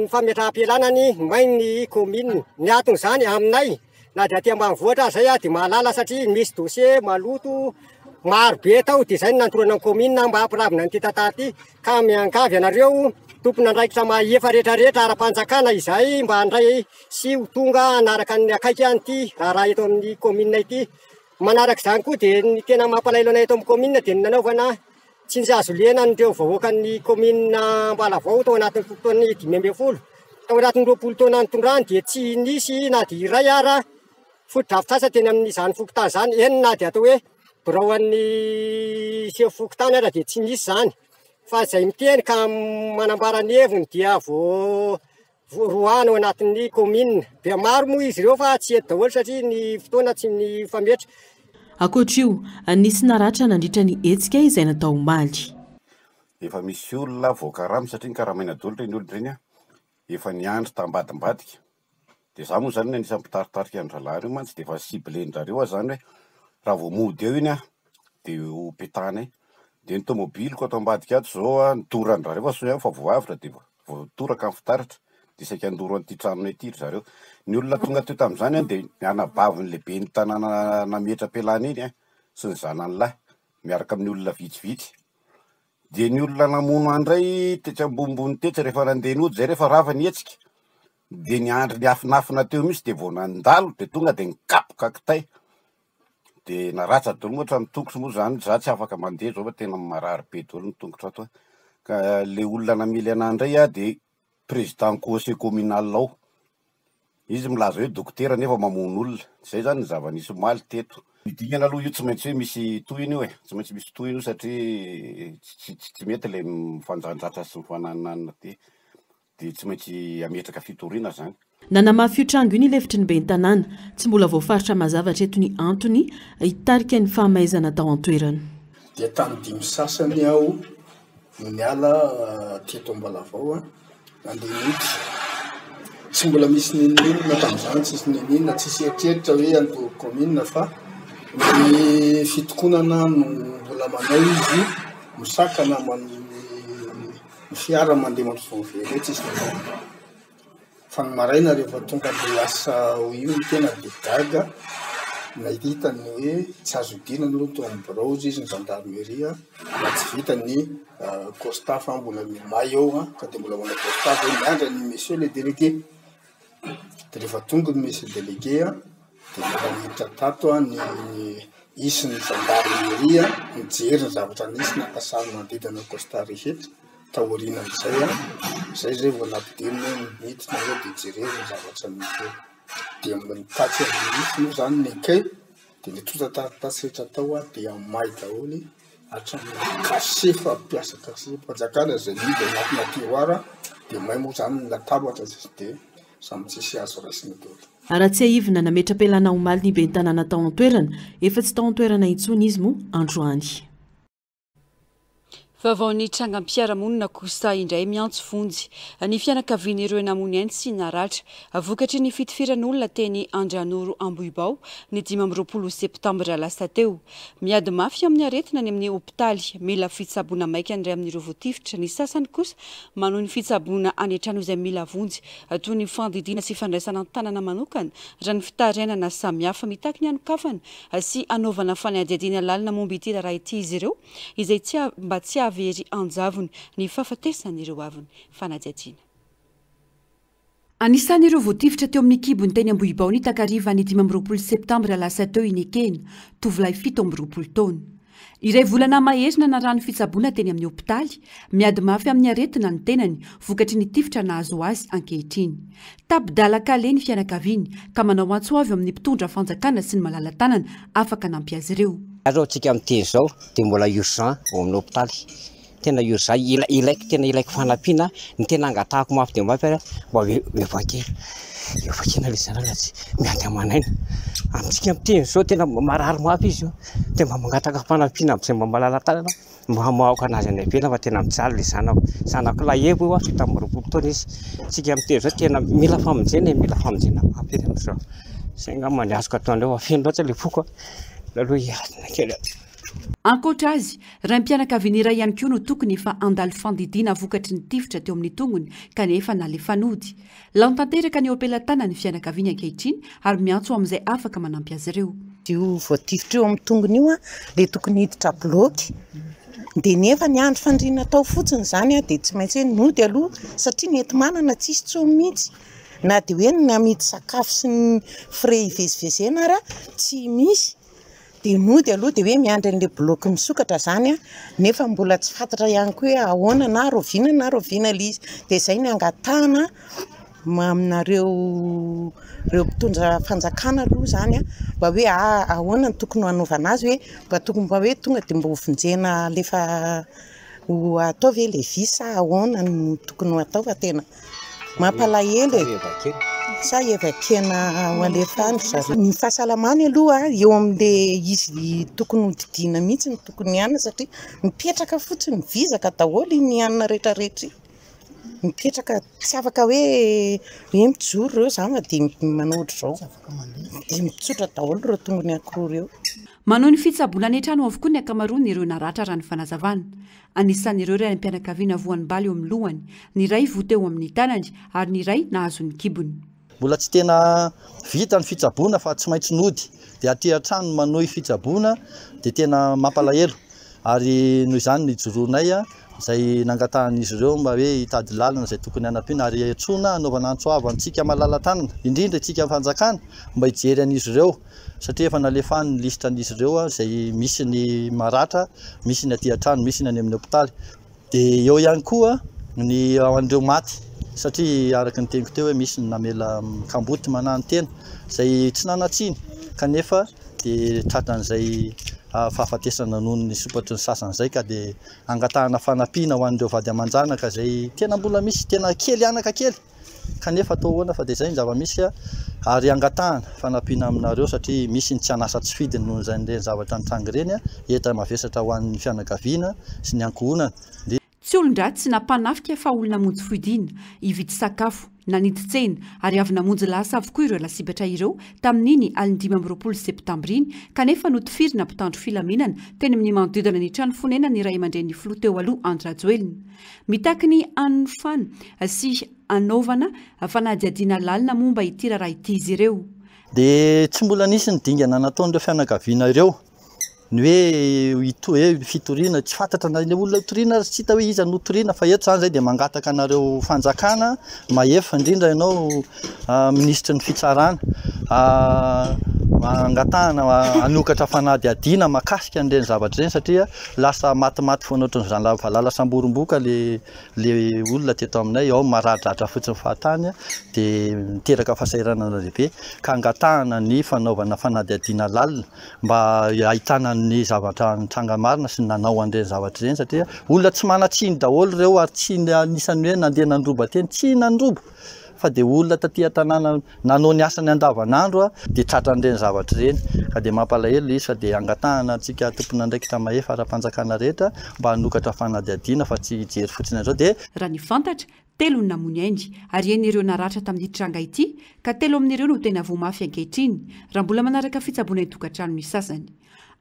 fametraham-pialana ny may ny kaominina. Ny anton'izany aminay Na dia aty ambanivohitra aza zay dia mahalala satria misy dossier maloto maro be tao dia izay no nantorana ny commune mba hampiravina an'ity tantara ity ka miangavy anareo tompon'andraikitra mahefa rehetrarehetra ara-panjakana izahay mba handray sy ho tonga hanaraka ny akaiky an'ity raharaha eto amin'ny commune ity. Manaraka izany koa dia ny tena mampalahelo anay eto amin'ny commune dia ny nanaovana Tsindry hazo lena an'ireo vahoakan'ny kaominina Ambalavao tao anatin'ny fotoan'ny 15. Tao anatin'ny 20 taona nitondrany dia tsy nisy na dia iray ara fotodrafitrasa teny amin'izany fokontany izany, eny na dia atao hoe birao an'ny sefo fokontany ara dia tsy nisy izany. Fa izay miteny ka manambara ny heviny dia vao Roahana ao anatin'ny kaominina. Dia maro moa izy ireo fa tsy eto daholo satria ny fotoana tsy mifametra. Ankoatra io, nisy naratra nandritra ny hetsika izay natao omaly. Efa misy olona voakarama satria nikaramaina daholo ireny olona ireny an, efa niandry tambadimbadika. Dia za moa zany anisan'ny mpitaritarika an-dry zalahy ireo mantsy dia efa ciblé-ndrareo aho zany hoe raha vao mody eo iny aho dia ho petahanay. Dia ny tomobiliko ato ambadika ato izao an, nodoran-dry zareo fa soa ihany fa voavotra dia Voatoraka ny fitaratra dia saika handoro an'ity tranonay ity ry zareo. Ny olona tonga teo tamin'izany an dia ny anabavin'ilay ben'ny tanàna nametra-pialana iny an sy ny zanany lahy miaraka amin'ny olona vitsivitsy. Dia ny olona namono ahy indray tetsy ambonimbony tetsy rehefa nandeha nody izay rehefa rava ny hetsika dia niandry niafinafina teo mihitsy dia vao nandalo dia tonga dia nikapoka kitay. De naratra daholo moa hatramin'ny tongotro moa zany, za tsy afaka mandeha zao fa tena marary be daholo ny tongotro ato a, ka le olona namely anah ndray a de président conseil communal ao, izy milaza hoe dokotera nefa mamono olona, zay zany ny zava-nisy omaly teto. Ny dingana aloha io tsy maintsy hoe misy tohiny io e, tsy maintsy misy tohiny io satria tsy tsy mety le mifanjandratra sy mifananonanona ty. dia tsy maintsy hametraka fitoriana izany. Nanamafy io tranga io ny lefitry ny ben'ny tanàna. Tsy mbola voafaritra mazava hatreto ny antony hitarika ny fahamaizana tao an-toerana. Dia tamin'ny dimy sasany aho no niala teto Ambalavao nandeha nody. Tsy mbola misy n'inon'inona tamin'izany, tsisy n'inon'inona, tsisy eritreritra hoe handoro kaominina fa ny fitokonana no mbola manao izy, misakana. Ny fiara mandeha mandroso miverina eo tsisy natao. Fa ny maraina rehefa tonga andeha hiasa ao io ny tena dia gaga nahita ny hoe tsy azo idirana aloha tao amin'ny birao hozy izy ny gendarmerie raha tsy vita ny constat fa mbola may ao ka dia mbola manao constat vao miandry an'i monsieur le délégué. Dia rehefa tonga ny monsieur délégué dia efa niditra tato ny hisy ny gendarmerie nijery ny zavatra nisy naka sary manodidina ny constat rehetra. Taorianan'izay, izay izay vao nampidirina hoe miditra nareo dia jereo ny zavatra misy eo. Dia nitatsy mihitsy moa izany ny quai, dia ny antontan-taratasy rehetra tao dia may daholo, hatramin'ny cachet fampiasa cachet-mpanjakana izay mihidy anatina tiroir dia may moa izany ny latabatra dia samy tsisy azo raisina daholo. Raha tsiahivina, nametra-pialana omaly ny ben'ny tanàna tao an-toerana. Efa tsy tao an-toerana intsony izy moa androany. Vaovaon'ny trangam-piarahamonina kosa indray miantso vonjy ny fianakavian'ireo namoy ainy sy naratra vokatry ny fitifiran'olona teny Andranoro Ambohibao ny 25 septambra lasa teo. Miady mafy amin'ny aretina any amin'ny hopitaly, mila fitsaboana maika ny iray amin'ireo voatifitra, ny sasany kosa manohy ny fitsaboana any an-trano izay mila vonjy toy ny fandidiana sy fandraisana an-tanana manokana raha ny fitarainana samihafa. Mitaky ny hanokafana sy hanaovana fanadihadiana lalina momba ity raharaha ity izy ireo. izay tsy mba tsy hahavery an-javony ny fahafatesan'ireo avy fanadihadiana. Anisan'ireo voatifitra teo amin'ny kibony teny Ambohibao ny takarivan'ny 25 septambra lasa teo i Nekena, tovolahy 27 taona. Iray volana mahery nanarahany fitsaboana teny amin'ny hopitaly, miady mafy amin'ny aretina ny tenany vokatry ny tifitra nahazo azy ankehitriny. Tapi-dalan-kaleha ny fianakaviany ka manao antso avo amin'ny mpitondra fanjakana sy ny malala-tanana afaka hanampy azy ireo. Ary zao tsika miteny zao dia mbola urgent ao amin'ny hopitaly, tena urgent, ila- ilaiko tena ilaiko fanampiana, ny tena angatahako mafy dia mafy ary mba évacuer, évacuer-na le zanaka tsy miady aman'aina, amintsika miteny zao tena marary mafy izy io, dia mba mangataka fanampiana amin'izay mba malala-tanana. Mba hamaoka anazy any ivelany fa tena mijaly le zanako. Zanako lahy ebo io 27 taona izy. Tsika miteny zao tena mila famonjena e, mila famonjena mafy ery amizao. Zay angamba ny azoko atao andreo fa feno loatra le foko a. Aloha hiadina kely aho. Ankoatra azy, raim-pianakaviana iray ihany koa no tokony efa handalo fandidiana vokatry ny tifitra teo amin'ny tongony kanefa nalefa nody. Lany tanteraka ny eo am-pelatanan'ny fianakaviany ankehitriny ary miantso amin'izay afaka manampy azy ireo. Io voatifitra eo amin'ny tongony io dia tokony hiditra bloky dia nefa ny andro fandriana tao fotsiny izany dia tsy maintsy hoe nody aloha satria ny enti-manana tsisy intsony mihitsy na dia hoe ny amidy sakafo sy ny frais hivezivezena ara tsy misy. Dia mody aloha dia hoe miandry an'ilay bloc misokatra izany an, nefa mbola tsy fantatra ihany koa hoe ahoana na rahoviana na rahoviana ilay izy. Dia izay no angatahana aminareo ireo mpitondra fanjakana aloha izany an, mba hoe ahoana no tokony hanaovana azy hoe mba tokony mba hoe tonga dia mba hovonjena alefa ho atao ve ilay vy sa ahoana no tokony ho atao fa tena Mampalahelo e! Sa évacuer-na ho alefa any ry zareo? Ny fahasalamany aloha eo amin'ilay izy tokony ho didiana mihitsy no tokony hanina satria mipetraka fotsiny, vizaka daholo iny hanina rehetrarehetra iny. Mipetraka tsy afaka hoe hoe mijoro ireo izany fa dia manao ohatr'izao. Dia mitsotra daholo ireo tongony anankiroa ireo. Manohy ny fitsaboana any an-trano avokoa ny ankamaroan'ireo naratra raha ny fanazavana. Anisan'ireo raim-pianakaviana voan'ny bala eo amin'ny lohany, ny iray voa teo amin'ny tanany ary ny iray nahazo ny kibony. Mbola tsy tena vita ny fitsaboana fa tsy maintsy nody dia aty an-trano manohy fitsaboana dia tena mampalahelo ary noho izany nijoroanay izay nangatahan'izy ireo mba hoe hitady lalana izay tokony hanampiana ary antsoina hanaovana antso avo antsika malala-tanana indrindra isika fanjakana mba hijery an'izy ireo satria efa nalefa any ny lisitra an'izy ireo izay misy ny maratra, misy ny aty an-trano, misy ny any amin'ny hopitaly. Dia eo ihany koa ny ao an'ireo maty satria araka ny teniko teo hoe misy ny namela kamboty mananotena izay tsy nanan-tsiny kanefa dia tratran'izay fahafatesana noho ny sompatry ny sasany izay ka dia angatahana fanampiana ho an'ireo vady aman-janaka izay tena mbola misy tena kely anaka kely Kanefa atao ahoana fa dia izay ny zava-misy ary angatahana fanampiana aminareo satria misy ny tsy an'asa tsy fidiny noho izany ireny zavatra nitranga ireny, entana mavesatra ho an'ny fianakaviana sy ny ankohonana. Tsy olon-dratsy na mpanafika fa olona hamonjy fodiana, hividy sakafo. nanidy tsena ary avy namonjy lasa avokoa ireo lasibatra ireo tamin'iny alin'ny 25 septambra iny kanefa notifirina mpitandro filaminana teny amin'ny manodidina ny trano fonenan'ny ray aman-drenin'ny filoha teo aloha Andry Rajoelina. Mitaky ny hanofana sy hanaovana fanadihadiana lalina momba ity raharaha ity izy ireo. Dia tsy mbola nisy ny dingana nataon'ireo fianakaviana ireo. Ny hoe ito hoe fitoriana, tsy fantatra na ilay olona hitoriana ary tsy hita hoe iza no toriana fa eto izany izay dia mangataka anareo fanjakana mahefa, indrindra ianao minisitry ny fitsarana, angatahana hanokatra fanadihadiana mahakasika an'ireny zavatra ireny satria lasa matimaty foana ohatran'izany valala samborim-boka le le olona teto aminay ao maradratra fotsiny fahatany dia miteraka fahasahiranana lehibe ka angatahana ny fanaovana fanadihadiana lalina mba ahitana ny zavatra nitranga marina sy ny nanao an'ireny zavatra ireny satria olona tsy manan-tsiny daholo ireo ary tsy anisan'ny hoe nandeha nandroba teny, tsy nandroba fa dia olona taty an-tanàna nanao ny asany andavanandro dia tratran'ireny zavatra ireny ka dia mampalahelo ilay izy fa dia angatahana antsika tompon'andraikitra mahefa ara-panjakana rehetra mba hanokatra fanadihadiana fa tsy hijery fotsiny an'izao dia Raha ny fantatra, Telo ny namoy ny ainy ary enina ireo naratra tamin'ity tranga ity ka telo amin'ireo no tena voa mafy ankehitriny raha mbola manaraka fitsaboana an-tokantrano ny sasany.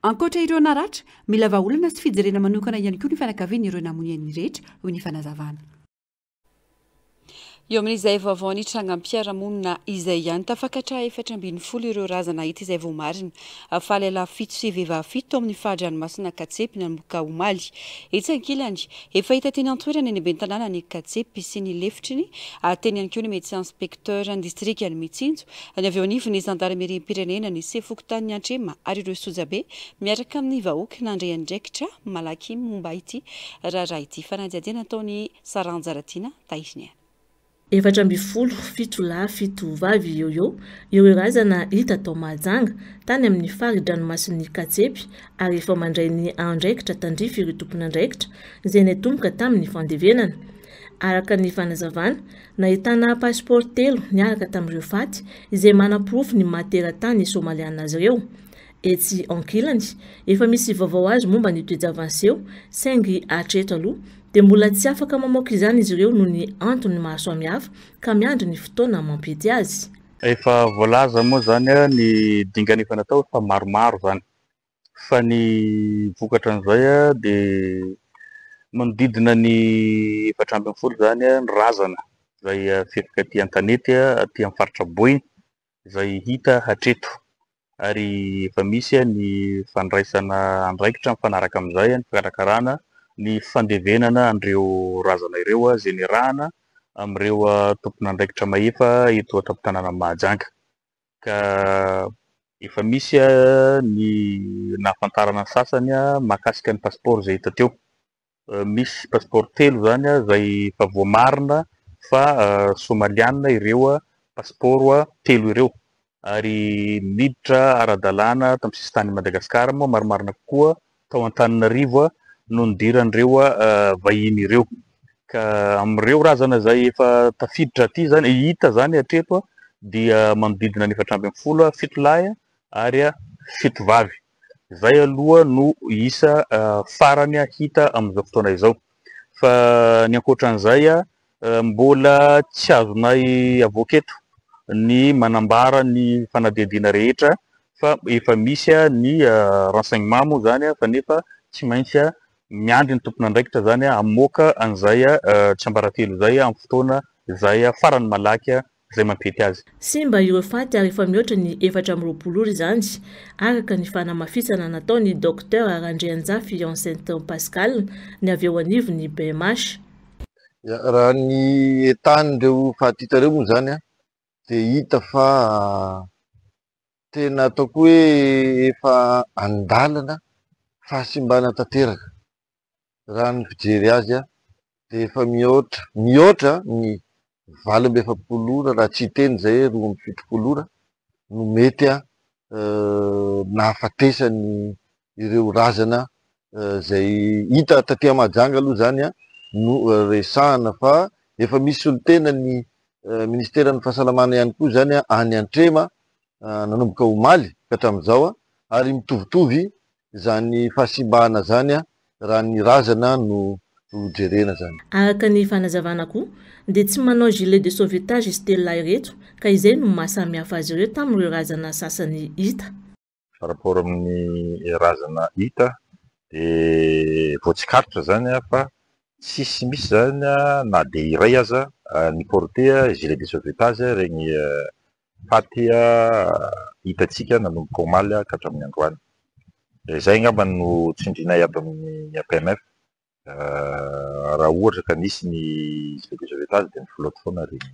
Ankoatra ireo naratra, mila vahaolana sy fijerena manokana ihany koa ny fianakavian'ireo namoy ny ainy rehetra, hoy ny fanazavana. Eo amin'izay vaovao nitrangam-piarahamonina izay ihany, tafakatra 14 ireo razana hita izay voamarina fa lehilahy fito sy vehivavy fito tao amin'ny fari-dranomasina Katsepy nanomboka omaly. Etsy ankilany, efa hita teny an-toerana ny ben'ny tanànan'i Katsepy sy ny lefitriny ary teny ihany koa ny médecin inspecteur ny distrikan'i Mitsinjo, ny avy eo anivon'ny zandarimeriam-pirenena, ny sefo fokontanin'i Antrema ary ireo sojabe miaraka amin'ny vahoaka nandray andraikitra malaky momba ity raharaha ity. Fanadihadiana nataon'i Saranja Ratiana Tahiriniaina. 14, fito lahy, fito vavy eo eo ireo razana hita tao Mahajanga, tany amin'ny fari-dranomasin'i Katsepy ary efa mandray ny andraikitra tandrify ireo tompon'andraikitra izay niatomboka tamin'ny fandevenana. Araka ny fanazavana, nahitana pasipaoro telo niaraka tamin'ireo faty izay manaporofo ny maha teratany somaliana azy ireo. Etsy ankilany, efa misy vaovao azo momba ny toe-java-niseho saingy hatreto aloha dia mbola tsy afaka mamoaka izany izy ireo noho ny antony maro samihafa ka miandry ny fotoana mampety azy. Efa voalaza moa izany ny dingana efa natao efa maromaro izany fa ny vokatra an'izay dia manodidina ny 14 izany ny razana izay fefika aty an-tanety aty amin'ny faritra Boeny izay hita hatreto. ary efa misy ny fandraisana andraikitra mifanaraka amin'izay ny fikarakarana ny fandevenana an'ireo razana ireo izay niarahana amin'ireo tompon'andraikitra mahefa eto an-tampon-tanànan'i Mahajanga. Ka efa misy ny nahafantarana ny sasany mahakasika ny pasipaoro izay hita teo. Misy pasipaoro telo izany izay efa voamarina fa somaliana ireo pasipaoro telo ireo ary niditra ara-dalàna tamin'ny sisintanin'i Madagasikara moa marimarina kokoa tao Antananarivo no nidiran'ireo vahiny ireo. Ka amin'ireo razana izay efa tafiditra aty izany, hita izany hatreto dia manodidina ny 14, fito lahy ary fito vavy. Izay aloha no isa farany hita amin'izao fotoana izao. Fa ny ankoatran'izay, mbola tsy azonay avoaka eto ny manambara ny fanadihadiana rehetra fa efa misy ny renseignement moa izany fa nefa tsy maintsy miandry ny tompon'andraikitra izany hamoaka an'izay tsiambaratelo izay amin'ny fotoana izay farany malaky izay mampety azy. Simba ireo faty ary efa mihoatra ny 24 ora izany, araka ny fanamafisana nataon'ny Docteur Randrianjafy Hyacinthe Pascal, ny avy eo anivon'ny BMH. Raha ny état-n'ireo faty hita ireo moa izany dia hita fa tena ataoko hoe efa an-dalana fahasimbana tanteraka. Raha ny fijery azy dia efa mihoatra mihoatra ny 48 ora raha tsy hiteny izay hoe 72 ora no mety nahafatesany ireo razana izay hita taty Mahajanga aloha izany no resahana fa efa misy solontena ny ministeran'ny fahasalamana ihany koa izany any Antrema nanomboka omaly ka hatramin'izao ary mitovitovy izany fahasimbana izany raha ny razana no no jerena zany. Araka ny fanazavana koa dia tsy manao gilet de sauvetage izy telo lahy ireto ka izay no maha samy hafa azy ireo tamin'ireo razana sasany hita. Par rapport amin'ny razana hita dia voatsikaritra zany fa tsisy misy zany na dia iray aza ni-porter gilet de sauvetage ireny faty hitantsika nanomboka omaly ka hatramin'ny androany. Izay angamba no tsindrinay ato amin'ny APMF. Raha ohatra ka nisy ny gilet de sauvetage dia ni-flotte foana ireny.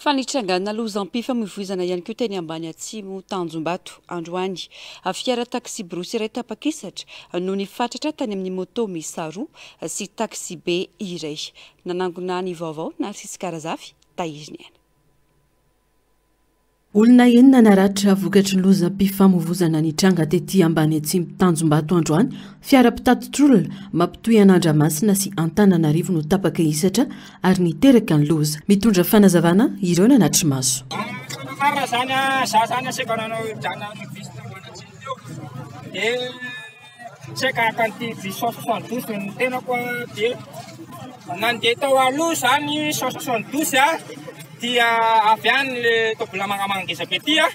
Fa nitrangana lozam-pifamoivoizana ihany koa teny ambany atsimo Tanjombato androany. Fiara taksibrosy iray tapak'isatra no nifatratra tany amin'ny moto miisa roa sy taksibe iray. Nanangona ny vaovao Narcisque Razafy, Tahiry ny aina. Olona enina naratra vokatry ny lozam-pifamoivozana nitranga tety ambany atsimo Tanjombato androany. Fiara mpitatitr'olona mampitohy an'Andramasina sy Antananarivo no tapaka hisatra ary niteraka ny loza. Mitondra fanazavana ireo nanatri-maso. Marina zany a, za zany aseka nanao hijanona bus tao anatsimo teo de seka haka an'ity bus 172 ny tenako a, de nandeha tao aloha zany 172 a, dia avy any le tôbila mangamanga ngeza be ty a,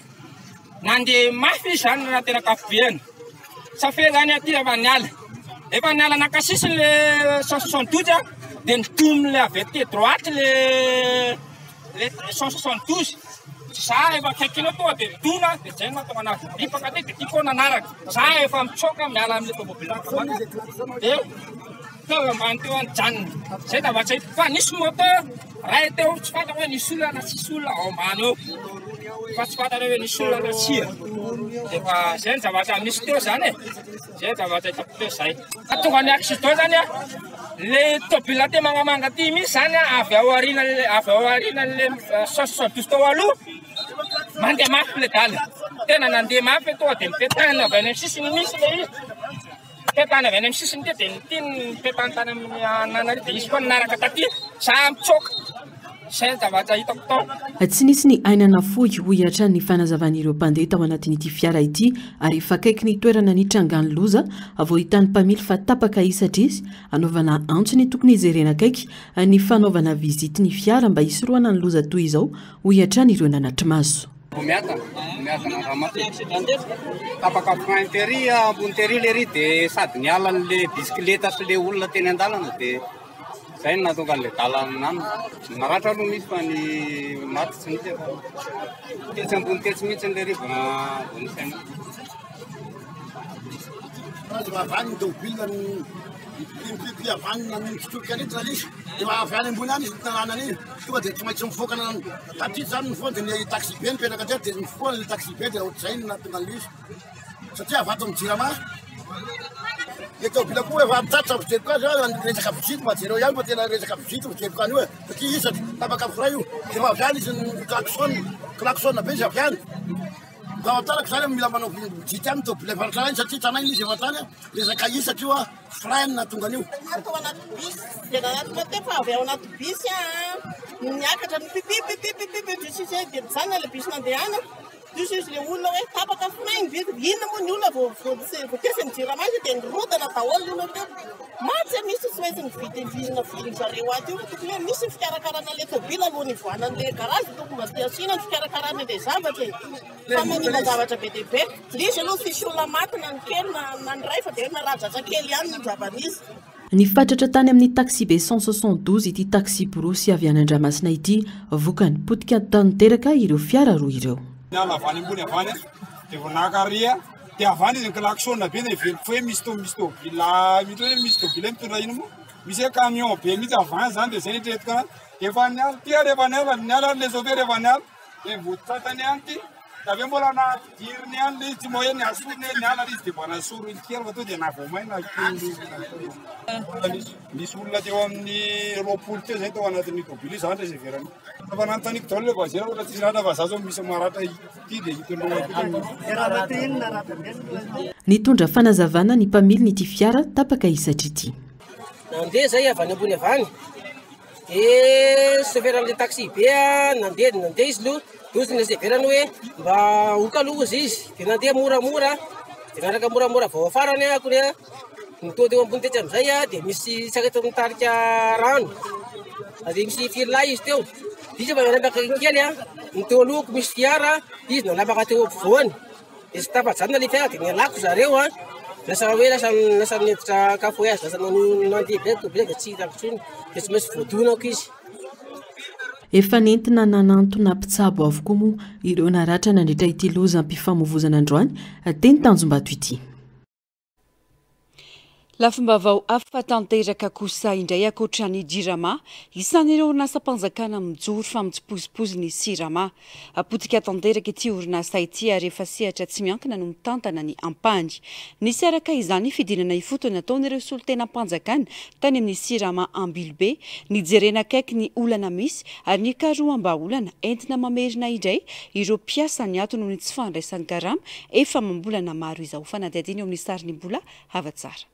nandeha mafy izy zany raha tena ankapobeany, ça fait zany aty efa niala, efa niala naka sisiny le 172 a, de nidomy le avy aty droite le le 172, za efa akaikinao tonga de nidona de zay no nahatonga anazy niripaka aty de ty koa nanaraka, za efa mitsoaka miala amle tômôbila de teo ambany teo nijanona, zay zavatra hita fa nisy moto ray teo tsy fantatra hoe nisy olona na tsisy olona ao ambany eo, fa tsy fantatra hoe nisy olona na tsia, de efa zay ny zavatra misy teo zany e, zay ny zavatra hitako teo zay. Tonga ny accident zany a, le tôbila aty Mangamanga aty mihitsy zany a, avy ao aorianan'le, avy ao aorianan'le 172 tao aloha, mandeha mafy le dala, tena nandeha mafy tonga de nipetahina avy any amin'ny sisiny mihitsy le izy. Petahana avy any amin'ny sisiny ity dia nity ny petahany tany amin'ny ananany dia izy koa nanaraka taty, za mitsoaka. Izay ny zavatra hitako tao. Tsy nisy ny aina nafoy, hoy hatrany ny fanazavan'ireo mpandeha tao anatin'ity fiara ity ary efa akaiky ny toerana nitrangan'ny loza vao hitan'ny mpamily fa tapaka hisatra izy. Hanaovana antso ny tokony hijerena akaiky ny fanaovana visite ny fiara mba hisorohana ny loza toy izao, hoy hatrany ireo nanatri-maso. Miadana, miadana ramatoa. Tapaka frein tery ambony tery le ry de sady niala an'le bisikileta sy le olona teny an-dalana de zay no nahatonga an'le dala nanana. Ny naratra aloha misy fa ny maty tsy nisy efa. Tetsy ambony tetsy mihitsy le ry vao vao nisy an'io. Avy any ny tômôbila mipipy avy any nanitsotsoka an'ito ilay izy dia avy any ambony any izy ny tanàna iny. Tonga dia tsy maintsy mivoaka na taty zany nivoha dia ny taxi be nipetraka teo dia nivoha ny taxi be dia ohatr'izay no nahatonga an'ilay izy satria avy ato amin'ny jirama le tômôbila koa efa tratra fijeriko azy a resaka visite mba jereo ihany fa tena resaka visite fijeriko an'io e satria isatra tapaka frein io dia efa avy any izy ni-klaxon klaxon be izy avy any Mba tarako zany mila manao visite ihany tômôbila efa tranainy satria tranainy izy efa tany resaka isatra io a frein no nahatonga an'io. Tao anaty bus dia nanatona teo fa avy ao anaty bus aho no niakatra ny pipi pipi pipi pipi juste izy dia nijanona ilay bus nandehanako juste izy ilay olona hoe tapaka frein ny bus inona moa ny olona vao vao vao tesin'ny jirama izy dia nirodana daholo ny olona teo maty tsy misy tsy maintsy nividy vizina vidin-dry zareo ato io fa tokony hoe misy ny fikarakarana ilay tôbila alohan'ny hivoahana an'ilay garage tokony mba asiana ny fikarakarana ilay zavatra e. Fa manimba zavatra be dia be. Ilay izy aloha tsisy olona maty na ny kely na na ny ray fa dia hoe narajatra kely ihany ny zava-nisy. Nifatratra tany amin'ny taxibe 172 ity taxi-borosy avy any Andramasina ity. Vokany, potika tanteraka ireo fiara roa ireo. Niala avy any ambony avy any dia vao naka ary dia avy any izy ni-klaxon be dia heveriko fa hoe misy misy tômôbila mihitsy hoe misy tômôbila mitondra ino moa? Misy hoe camion be mihitsy avy any izany dia izay no eritreretiko anazy. Efa niala ity ary efa niala, niala ary ilay chauffeur efa niala. Dia vao tratrany ihany ity, dia avy eo mbola nampidiriny ihany ilay izy, tsy mba hoe nasoriny hoe niala ilay izy dia mba nasoriny kely fa tonga dia na vao may na kely ilay izy. Nisy olona teo amin'ny 20 teo izay tao anatin'io tôbily io, izany receveur an'io. Efa nanontaniako daholo ilay voisin ohatra tsisy naratra fa za zao misy maratra ity dia hitondreo aty. Nitondra fanazavana ny mpamilin'ity fiara tapaka hisatra ity. Nandeha zay avy any ambony avy any. Dia chauffeur an'ilay taxi be nandeha nandeha izy aloha, dia hozy ny chauffeur-ny hoe mba oka aloha hozy izy, dia nandeha moramora, dia niaraka moramora vao farany aho kony. Ny teo teo ambony tetsy amin'izay dia misy sarety mitarika rano, ary misy firy lahy izy teo. Izy efa nanapaka kely, ny teo alohako misy fiara, izy nanapaka teo ampovoany. Dia tsy tafajanona ilay fiara dia nialako zareo an, lasa hoe lasa lasa niditra cafouillage lasa nandeha be tobile dia tsy hitako intsony, dia tsy maintsy voadonako izy. Efa nentina nanantona mpitsabo avokoa moa ireo naratra nandritra ity lozam-pifamoivozana androany teny Tanjombato ity. Lafim-baovao hafa tanteraka kosa indray ankoatra ny Jirama, isan'ireo orinasam-panjakana mijoro fa mitsipozipozy ny Sirama. Potika tanteraka ity orinasa ity ary efa sehatra tsy miankina no mitantana ny ampahany. Nisy araka izany fidinana ifotony nataon'ireo solontenam-panjakana tany amin'ny Sirama Ambilobe, nijerena akaiky ny olana misy ary nikaroham-bahaolana entina mamerina indray ireo mpiasa niato noho ny tsy fandraisan-karama efa amam-bolana maro izao. Fanadihadiana eo amin'ny sarin'i Mbola Havatsara.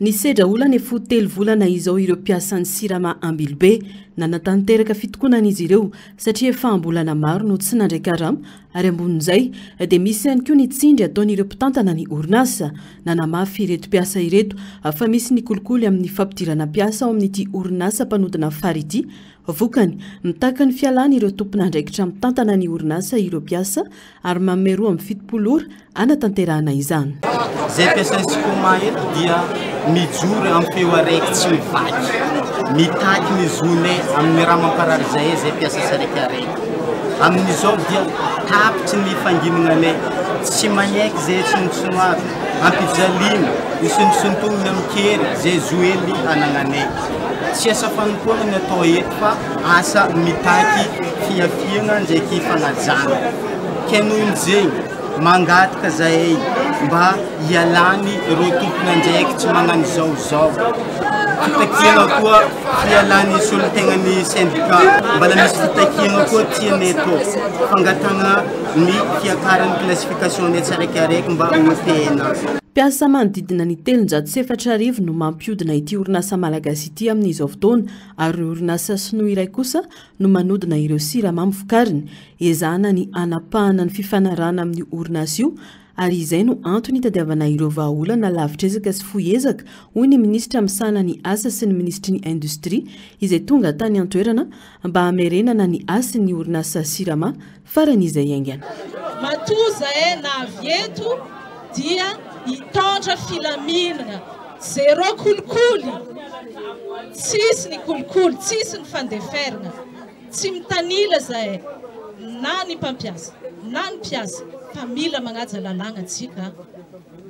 Nisedra olana efa ho telo volana izao ireo mpiasan'ny Sirama Ambilobe. Nanatanteraka fitokonana izy ireo satria efa am-bolana maro no tsy nandray karama ary ambonin'izay dia misy ihany koa ny tsindry ataon'ireo mpitantana ny orinasa. Nanamafy ireto mpiasa ireto fa misy ny kolikoly amin'ny fampidirana mpiasa ao amin'ity orinasa mpanodina fary ity Vokany, mitaky ny fialany ireo tompon'andraikitra mitantana ny orinasa ireo mpiasa ary manome 72 ora hanatanterahana izany. Izay mpiasan'ny Sicoma eto dia mijoro amin'ny feo araiky tsy mivaky, mitaky ny zonay amin'ny raha mamparary izahay izay mpiasa tsiraikaraiky. Amin'izao dia tapitry ny fanginana anay, tsy manaiky izay tsinotsinoavina, ampijaliana, hosintosintomina amin-kery izay zo hely anagnanay. Tsy asa fanompoana ny atao eto fa asa mitaky fihafiana ndraiky fanajana. Ke noho zegny, mangataka zahay mba hialany ireo tompon'andraikitry magnano zao zao. Fitakiana koa fialany solontegnan'ny syndicat. Mbala misy fitakiana koa tianay atao. Fangatahana ny fiakaran'ny classification-nay tsiraikaraiky mba ho PNA. Mpiasa manodidina ny 4300 no mampihodina ity orinasa malagasy ity amin'izao fotoana ary ireo orinasa sinoa iray kosa no manodina ireo siramamy vokariny. Ezahana ny hanapahana ny fifanarahana amin'io orinasa io ary izay no antony hitadiavana ireo vahaolana lavitr'ezaka sy fohy ezaka, hoy ny minisitra misahana ny asa sy ny minisitry ny indostria izay tonga tany an-toerana mba hamerenana ny hasin'ny orinasa Sirama farany izay haingana. Matoa zahay navy eto dia hitondra filaminana, zéro kolikoly, tsisy ny kolikoly, tsisy ny fandeferana, tsy mitanila zahay na ny mpampiasa na ny mpiasa fa mila magnaja lalàgna tsika,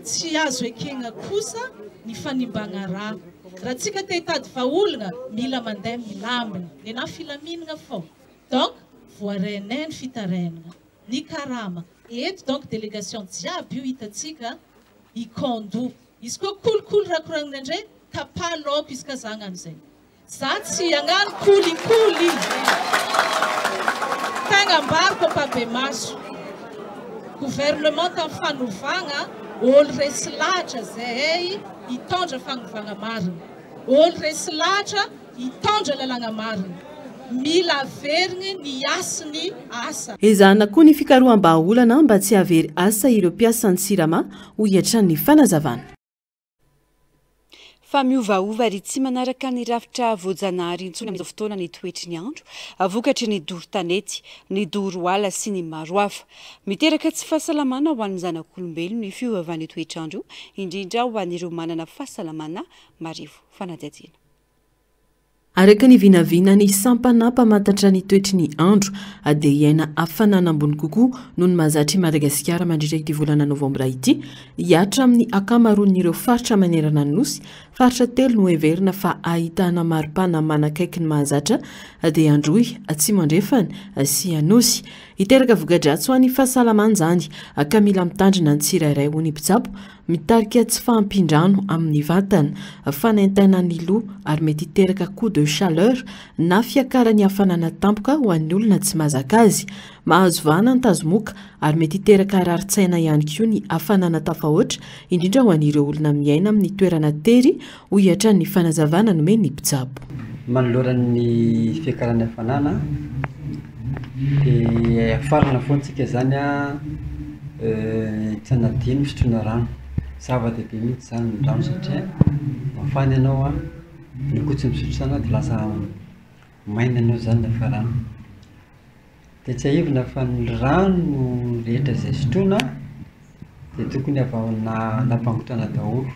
tsy azo ekegna kosa ny fanimbagna raha, raha tsika te hitady vahaolagna mila mandeha milamina, nenah filaminagna fô. Donc voarainay ny fitarainana, ny karama, eto donc délégation jiaby io hitantsika hikaondoha, izy koa kolikoly raha koragnina indray tapaha laoko izy ka za hagnano zay, za tsy hagnano kolikoly, tegna ambarako ampabemaso, gouvernement tam fanovagna olo resy lahatra zahay hitondra fagnovagna marina, olo resy lahatra Hitondra lalàgna marina. Mila averigny ny hasin'ny asa. Ezahana koa ny fikaroham-bahaolana mba tsy hahavery asa ireo mpiasan'ny Sirama, hoy hatrany ny fanazavana. Fa miovaova ary tsy manaraka ny rafitra voajanahary intsony amin'izao fotoana ny toetry ny andro, vokatry ny doro tanety, ny doro ala sy ny maro hafa. Miteraka tsy fahasalamana ho an'ny zanak'olombelona io fiovaovan'ny toetr'andro io, indrindra ho an'ireo manana fahasalamana marefo. Fanadihadiana. Araka ny vinavinan'ny sampana mpamantatra ny toetry ny andro dia hiaina hafanana ambony kokoa noho ny mahazatra i Madagasikara mandritra ity volana novambra ity. Hihatra amin'ny ankamaroan'ireo faritra manerana ny Nosy. Faritra telo no heverina fa ahitana maripana manakaiky ny mahazatra dia Androy, Atsimo Andrefana sy Anosy. Hiteraka voka-dratsy ho an'ny fahasalamana izany ka mila mitandrina ny tsirairay hoy ny mpitsabo Mitarika tsy fahampian-drano amin'ny vatana, fanaintainan'ny loha ary mety hiteraka coup de chaleur na fiakaran'ny hafanana tampoka ho an'ny olona tsy mahazaka azy. Mahazo vahana ny tazomoka ary mety hiteraka rarin-tsaina ihany koa ny hafanana tafahoatra, indrindra ho an'ireo olona miaina amin'ny toerana tery, hoy hatrany ny fanazavana nomen'ny mpitsabo. Manoloana ny fiakaran'ny hafanana dia hafarana foana tsika zany an, tsy hanadino ny fisotroana rano. Zava-dehibe mihitsy izany ny rano satria mafana ianao an, ny koa tsy misotro izany dia lasa maina ianao izany rehefa rano. Dia tsiahivina fa ny rano rehetra izay sotroina dia tokony avy ao nampangotrahana daholo.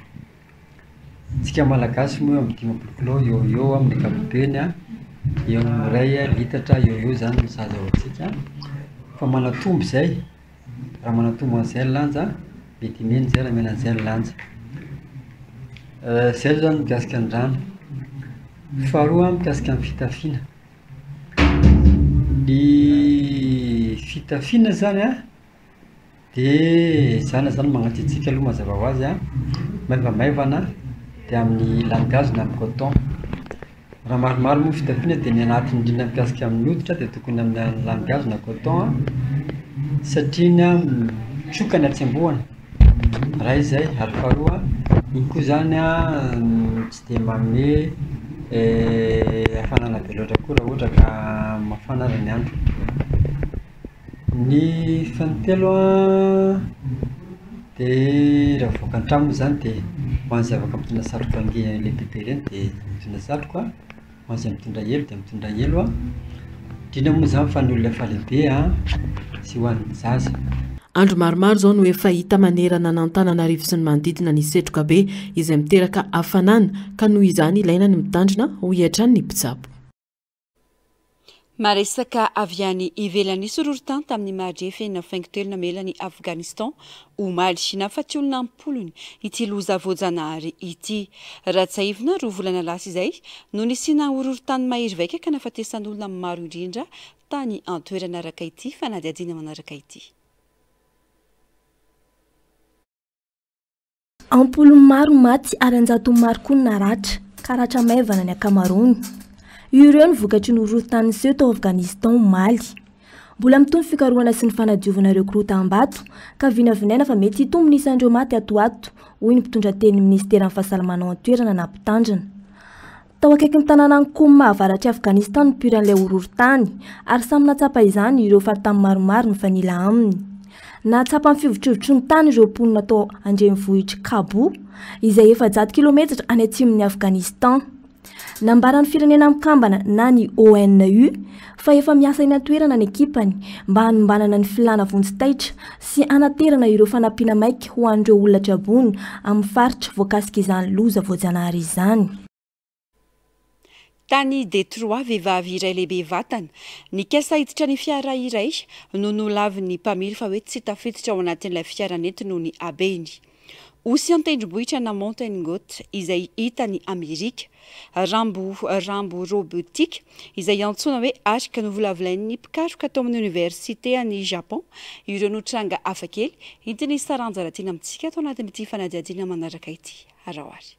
Isika malagasy moa eo amin'ny 50 kilao eo ho eo amin'ny ankapobeny an, eo amin'ny iray litatra eo ho eo izany no sahaza ho antsika, fa manatombo izay, raha manatombo an'izay ny lanja mety mihena izay raha mihena an'izay ny lanja. Izay aloha izany mikasika ny rano. Faharoa mikasika ny fitafiana, ny fitafiana zany an. De zany zany mangatsiatsiaka aloha mazava ho azy an, maivamaivana de amin'ny landihazo na amin'ny coton. Raha maromaro moa ny fitafiana de ny anatiny indrindra mikasika amin'ny hoditra de tokony amin'ny landihazo na coton an, satria iny an mitroka ny hatsembohana, iray izay, ary faharoa iny koa zany an tsy de manome hafanana be loatra koa raha ohatra ka mafana ary ny andro. Ny fahatelo an, dia raha mivoaka ny trano moa izany dia ho an'izay afaka mitondra satroka nge- lehibebe ireny dia mitondra satroka, ho an'izay mitondra elo dia mitondra elo an, indrindra moa izany fa ny olona efa lehibe an sy ho an'ny zaza. Andro maromaro izao no efa hita manerana an'Antananarivo sy ny manodidina ny setroka be izay miteraka hafanana ka noho izany ilaina ny mitandrina, hoy hatrany ny mpitsabo. Maresaka avy any ivelany nisy horohorontany tamin'ny mahadrefy enina faingo telo namela an'i Afghanistan omaly. Nahafaty olona am-polony ity loza voajanahary ity. Raha tsiahivina, roa volana lasa izay no nisiana horohorontany mahery vaika ka nahafatesan'olona maro indrindra tany an-toerana araka ity fanadihadiana manaraka ity. Am-polony maro ny maty ary an-jatony maro koa ny naratra, ka ratra maivana ny ankamaroany. Ireo no vokatry ny horohorontany niseho tao Afghanistan omaly. Mbola mitohy ny fikarohana sy ny fanadiovana ireo korotam-bato, ka vinavinaina fa mety hitombo ny isan'ireo maty ato ho ato, hoy ny mpitondra tenin'ny minisiteran'ny fahasalamana ao an-toerana nampitandrina. Tao akaikin'ny tanànan'i Qom avaratr'i Afghanistan no nipoiran'ilay horohorontany, ary samy nahatsapa izany ireo faritany maromaro mifanila aminy. Nahatsapa ny fihovitrovitry ny tany ireo mponina tao an-drenivohitr'i Kabul, izay 400 kilometatra any atsimon'i Afghanistan. Nambaran'ny Firenena Mikambana na ny ONU fa efa miasa eny an-toerana ny ekipany mba hanombanana ny filàna vonjy taitra sy hanaterana ireo fanampiana maika ho an'ireo olona traboina amin'ny faritra voakasik'izany loza voajanahary izany. Tany Detroit, vehivavy iray lehibe vatana, nikasa hiditra ny fiara iray no nolavin'ny mpamily fa hoe tsy tafiditra ao anatin'ilay fiara nentiny noho ny habeny. Osy an-tendrombohitra na mountain goat izay hita any Amerika, rambo rambo robotika izay antsoina hoe arc novolavolain'ny mpikaroka tao amin'ny oniversite any Japon ireo no tranga hafakely entin'i Saranja Ratiana amintsika ato anatin'ity fanadihadiana manaraka ity. Araho ary.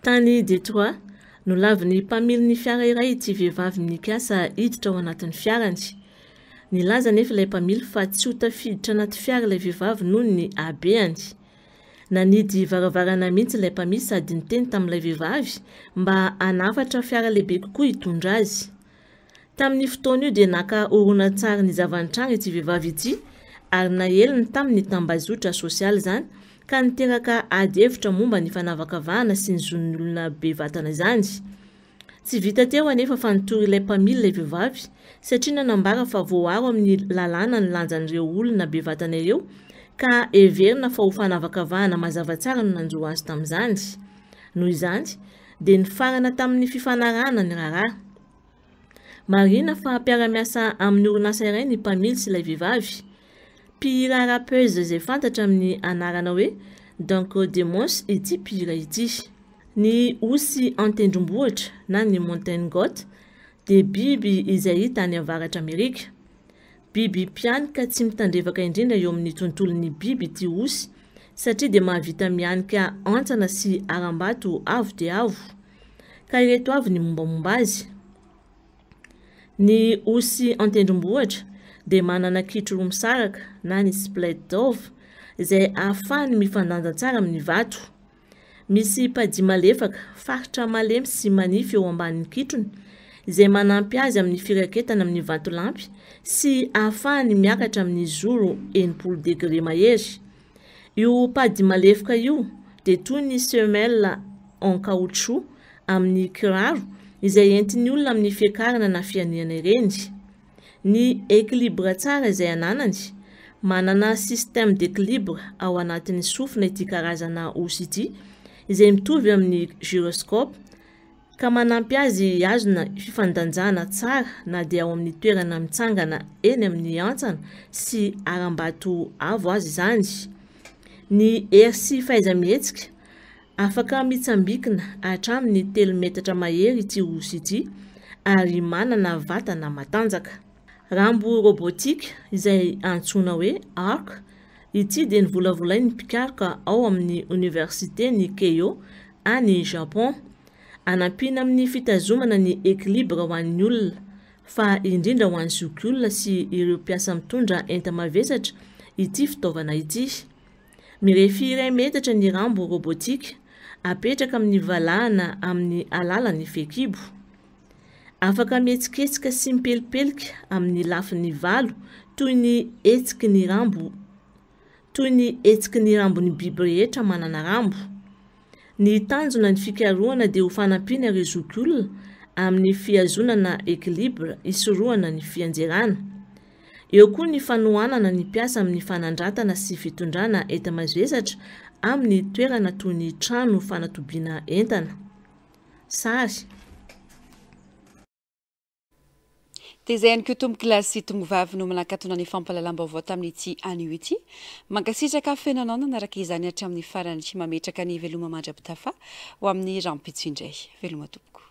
Tany Detroit, nolavin'ny mpamilin'ny fiara iray ity vehivavy nikasa hiditra ao anatin'ny fiarany. Nilaza anefa ilay mpamily fa tsy ho tafiditra anaty fiara ilay vehivavy noho ny habehany. Nanidy varavarana mihitsy ilay mpamily sady niteny tamin'ilay vehivavy mba hanafatra fiara lehibe kokoa hitondra azy. Tamin'io fotoana io dia naka horonantsary ny zava-nitranga ity vehivavy ity ary naeliny tamin'ny tambajotra sosialy izany ka niteraka ady hevitra momba ny fanavakavahana sy ny zon'ny olona be vatana izany. Tsy vita teo anefa fa nitory ilay mpamily ilay vehivavy satria nanambara fa voaaro amin'ny lalàna ny lanjan'ireo olona be vatana ireo ka heverina fa ho fanavakavahana mazava tsara no nanjo azy tamin'izany. Noho izany dia nifarana tamin'ny fifanarahana ny raharaha. Marihina fa mpiara-miasa amin'ny orinasa iray ny mpamily sy ilay vehivavy. Mpihira rappeuse izay fantatra amin'ny anarana hoe Danko Demons ity mpihira ity. Ny osy an-tendrombohitra na ny mountain goat dia biby izay hita any Avaratra Amerika. Biby mpihanika tsy mitandrevaka indrindra eo amin'ny tontolon'ny biby ity osy satria dia mahavita mihanika hantsana sy harambato avo dia avo. Ka ireto avy ny mombamomba azy. Ny osy an-tendrombohitra dia manana kitro roa misaraka na ny split dove izay ahafahany mifandanja tsara amin'ny vato. Misy padia malefaka, faritra malemy sy manify eo ambanin'ny kitrony izay manampy azy amin'ny firaketana amin'ny vatolampy sy ahafahany miakatra amin'ny zoro 60 degre mahery. Io pady malefoka io dia toy ny semelle en caoutchouc amin'ny kiraro izay entin'ny olona amin'ny fiakarana na fianihana ireny. Ny équilibre tsara izay ananany, manana système d'équilibre ao anatin'ny sofina ity karazana osy ity izay mitovy amin'ny gyroscope ka manampy azy hihazona fifandanjana tsara na dia ao amin'ny toerana mitsangana eny amin'ny hantsana sy harambato avo aza izany. Ny hery sy fahaiza-mihetsika, afaka mitsambikina hatramin'ny telo metatra mahery ity osy ity ary manana vatana matanjaka. Rambo robotika izay antsoina hoe Ark ity dia novolavolain'ny mpikaroka ao amin'ny Oniversiten'i Keio any Japon. Anampiana amin'ny fitazomana ny ekilibre ho an'ny olona, fa indrindra ho an'ny zokiolona sy ireo mpiasa mitondra enta-mavesatra ity fitaovana ity. Mirefy iray metatra ny rambo robotika apetraka amin'ny valahana amin'ny alalan'ny fehikibo. Afaka mihetsiketsika sy mipelipelika amin'ny lafiny valo toy ny hetsiky ny rambo toy ny hetsiky ny rambon'ny biby rehetra manana rambo. Ny tanjona ny fikarohana dia ho fanampiana ireo zokiolona amin'ny fihazonana équilibre hisorohana ny fianjerana. Eo koa ny fanohanana ny mpiasa amin'ny fanandratana sy fitondrana enta-mavesatra amin'ny toerana toy ny trano fanatobiana entana. Sary. Dia izay ihany koa tompokolahy sy tompovavy no manakatona ny fampahalalam-baovao tamin'ity anio ity. Mankasitraka feno anao nanaraka izany hatramin'ny farany. Mametraka ny veloma mandra-pitafa ho amin'ny rahampitso indray. Veloma tompoko.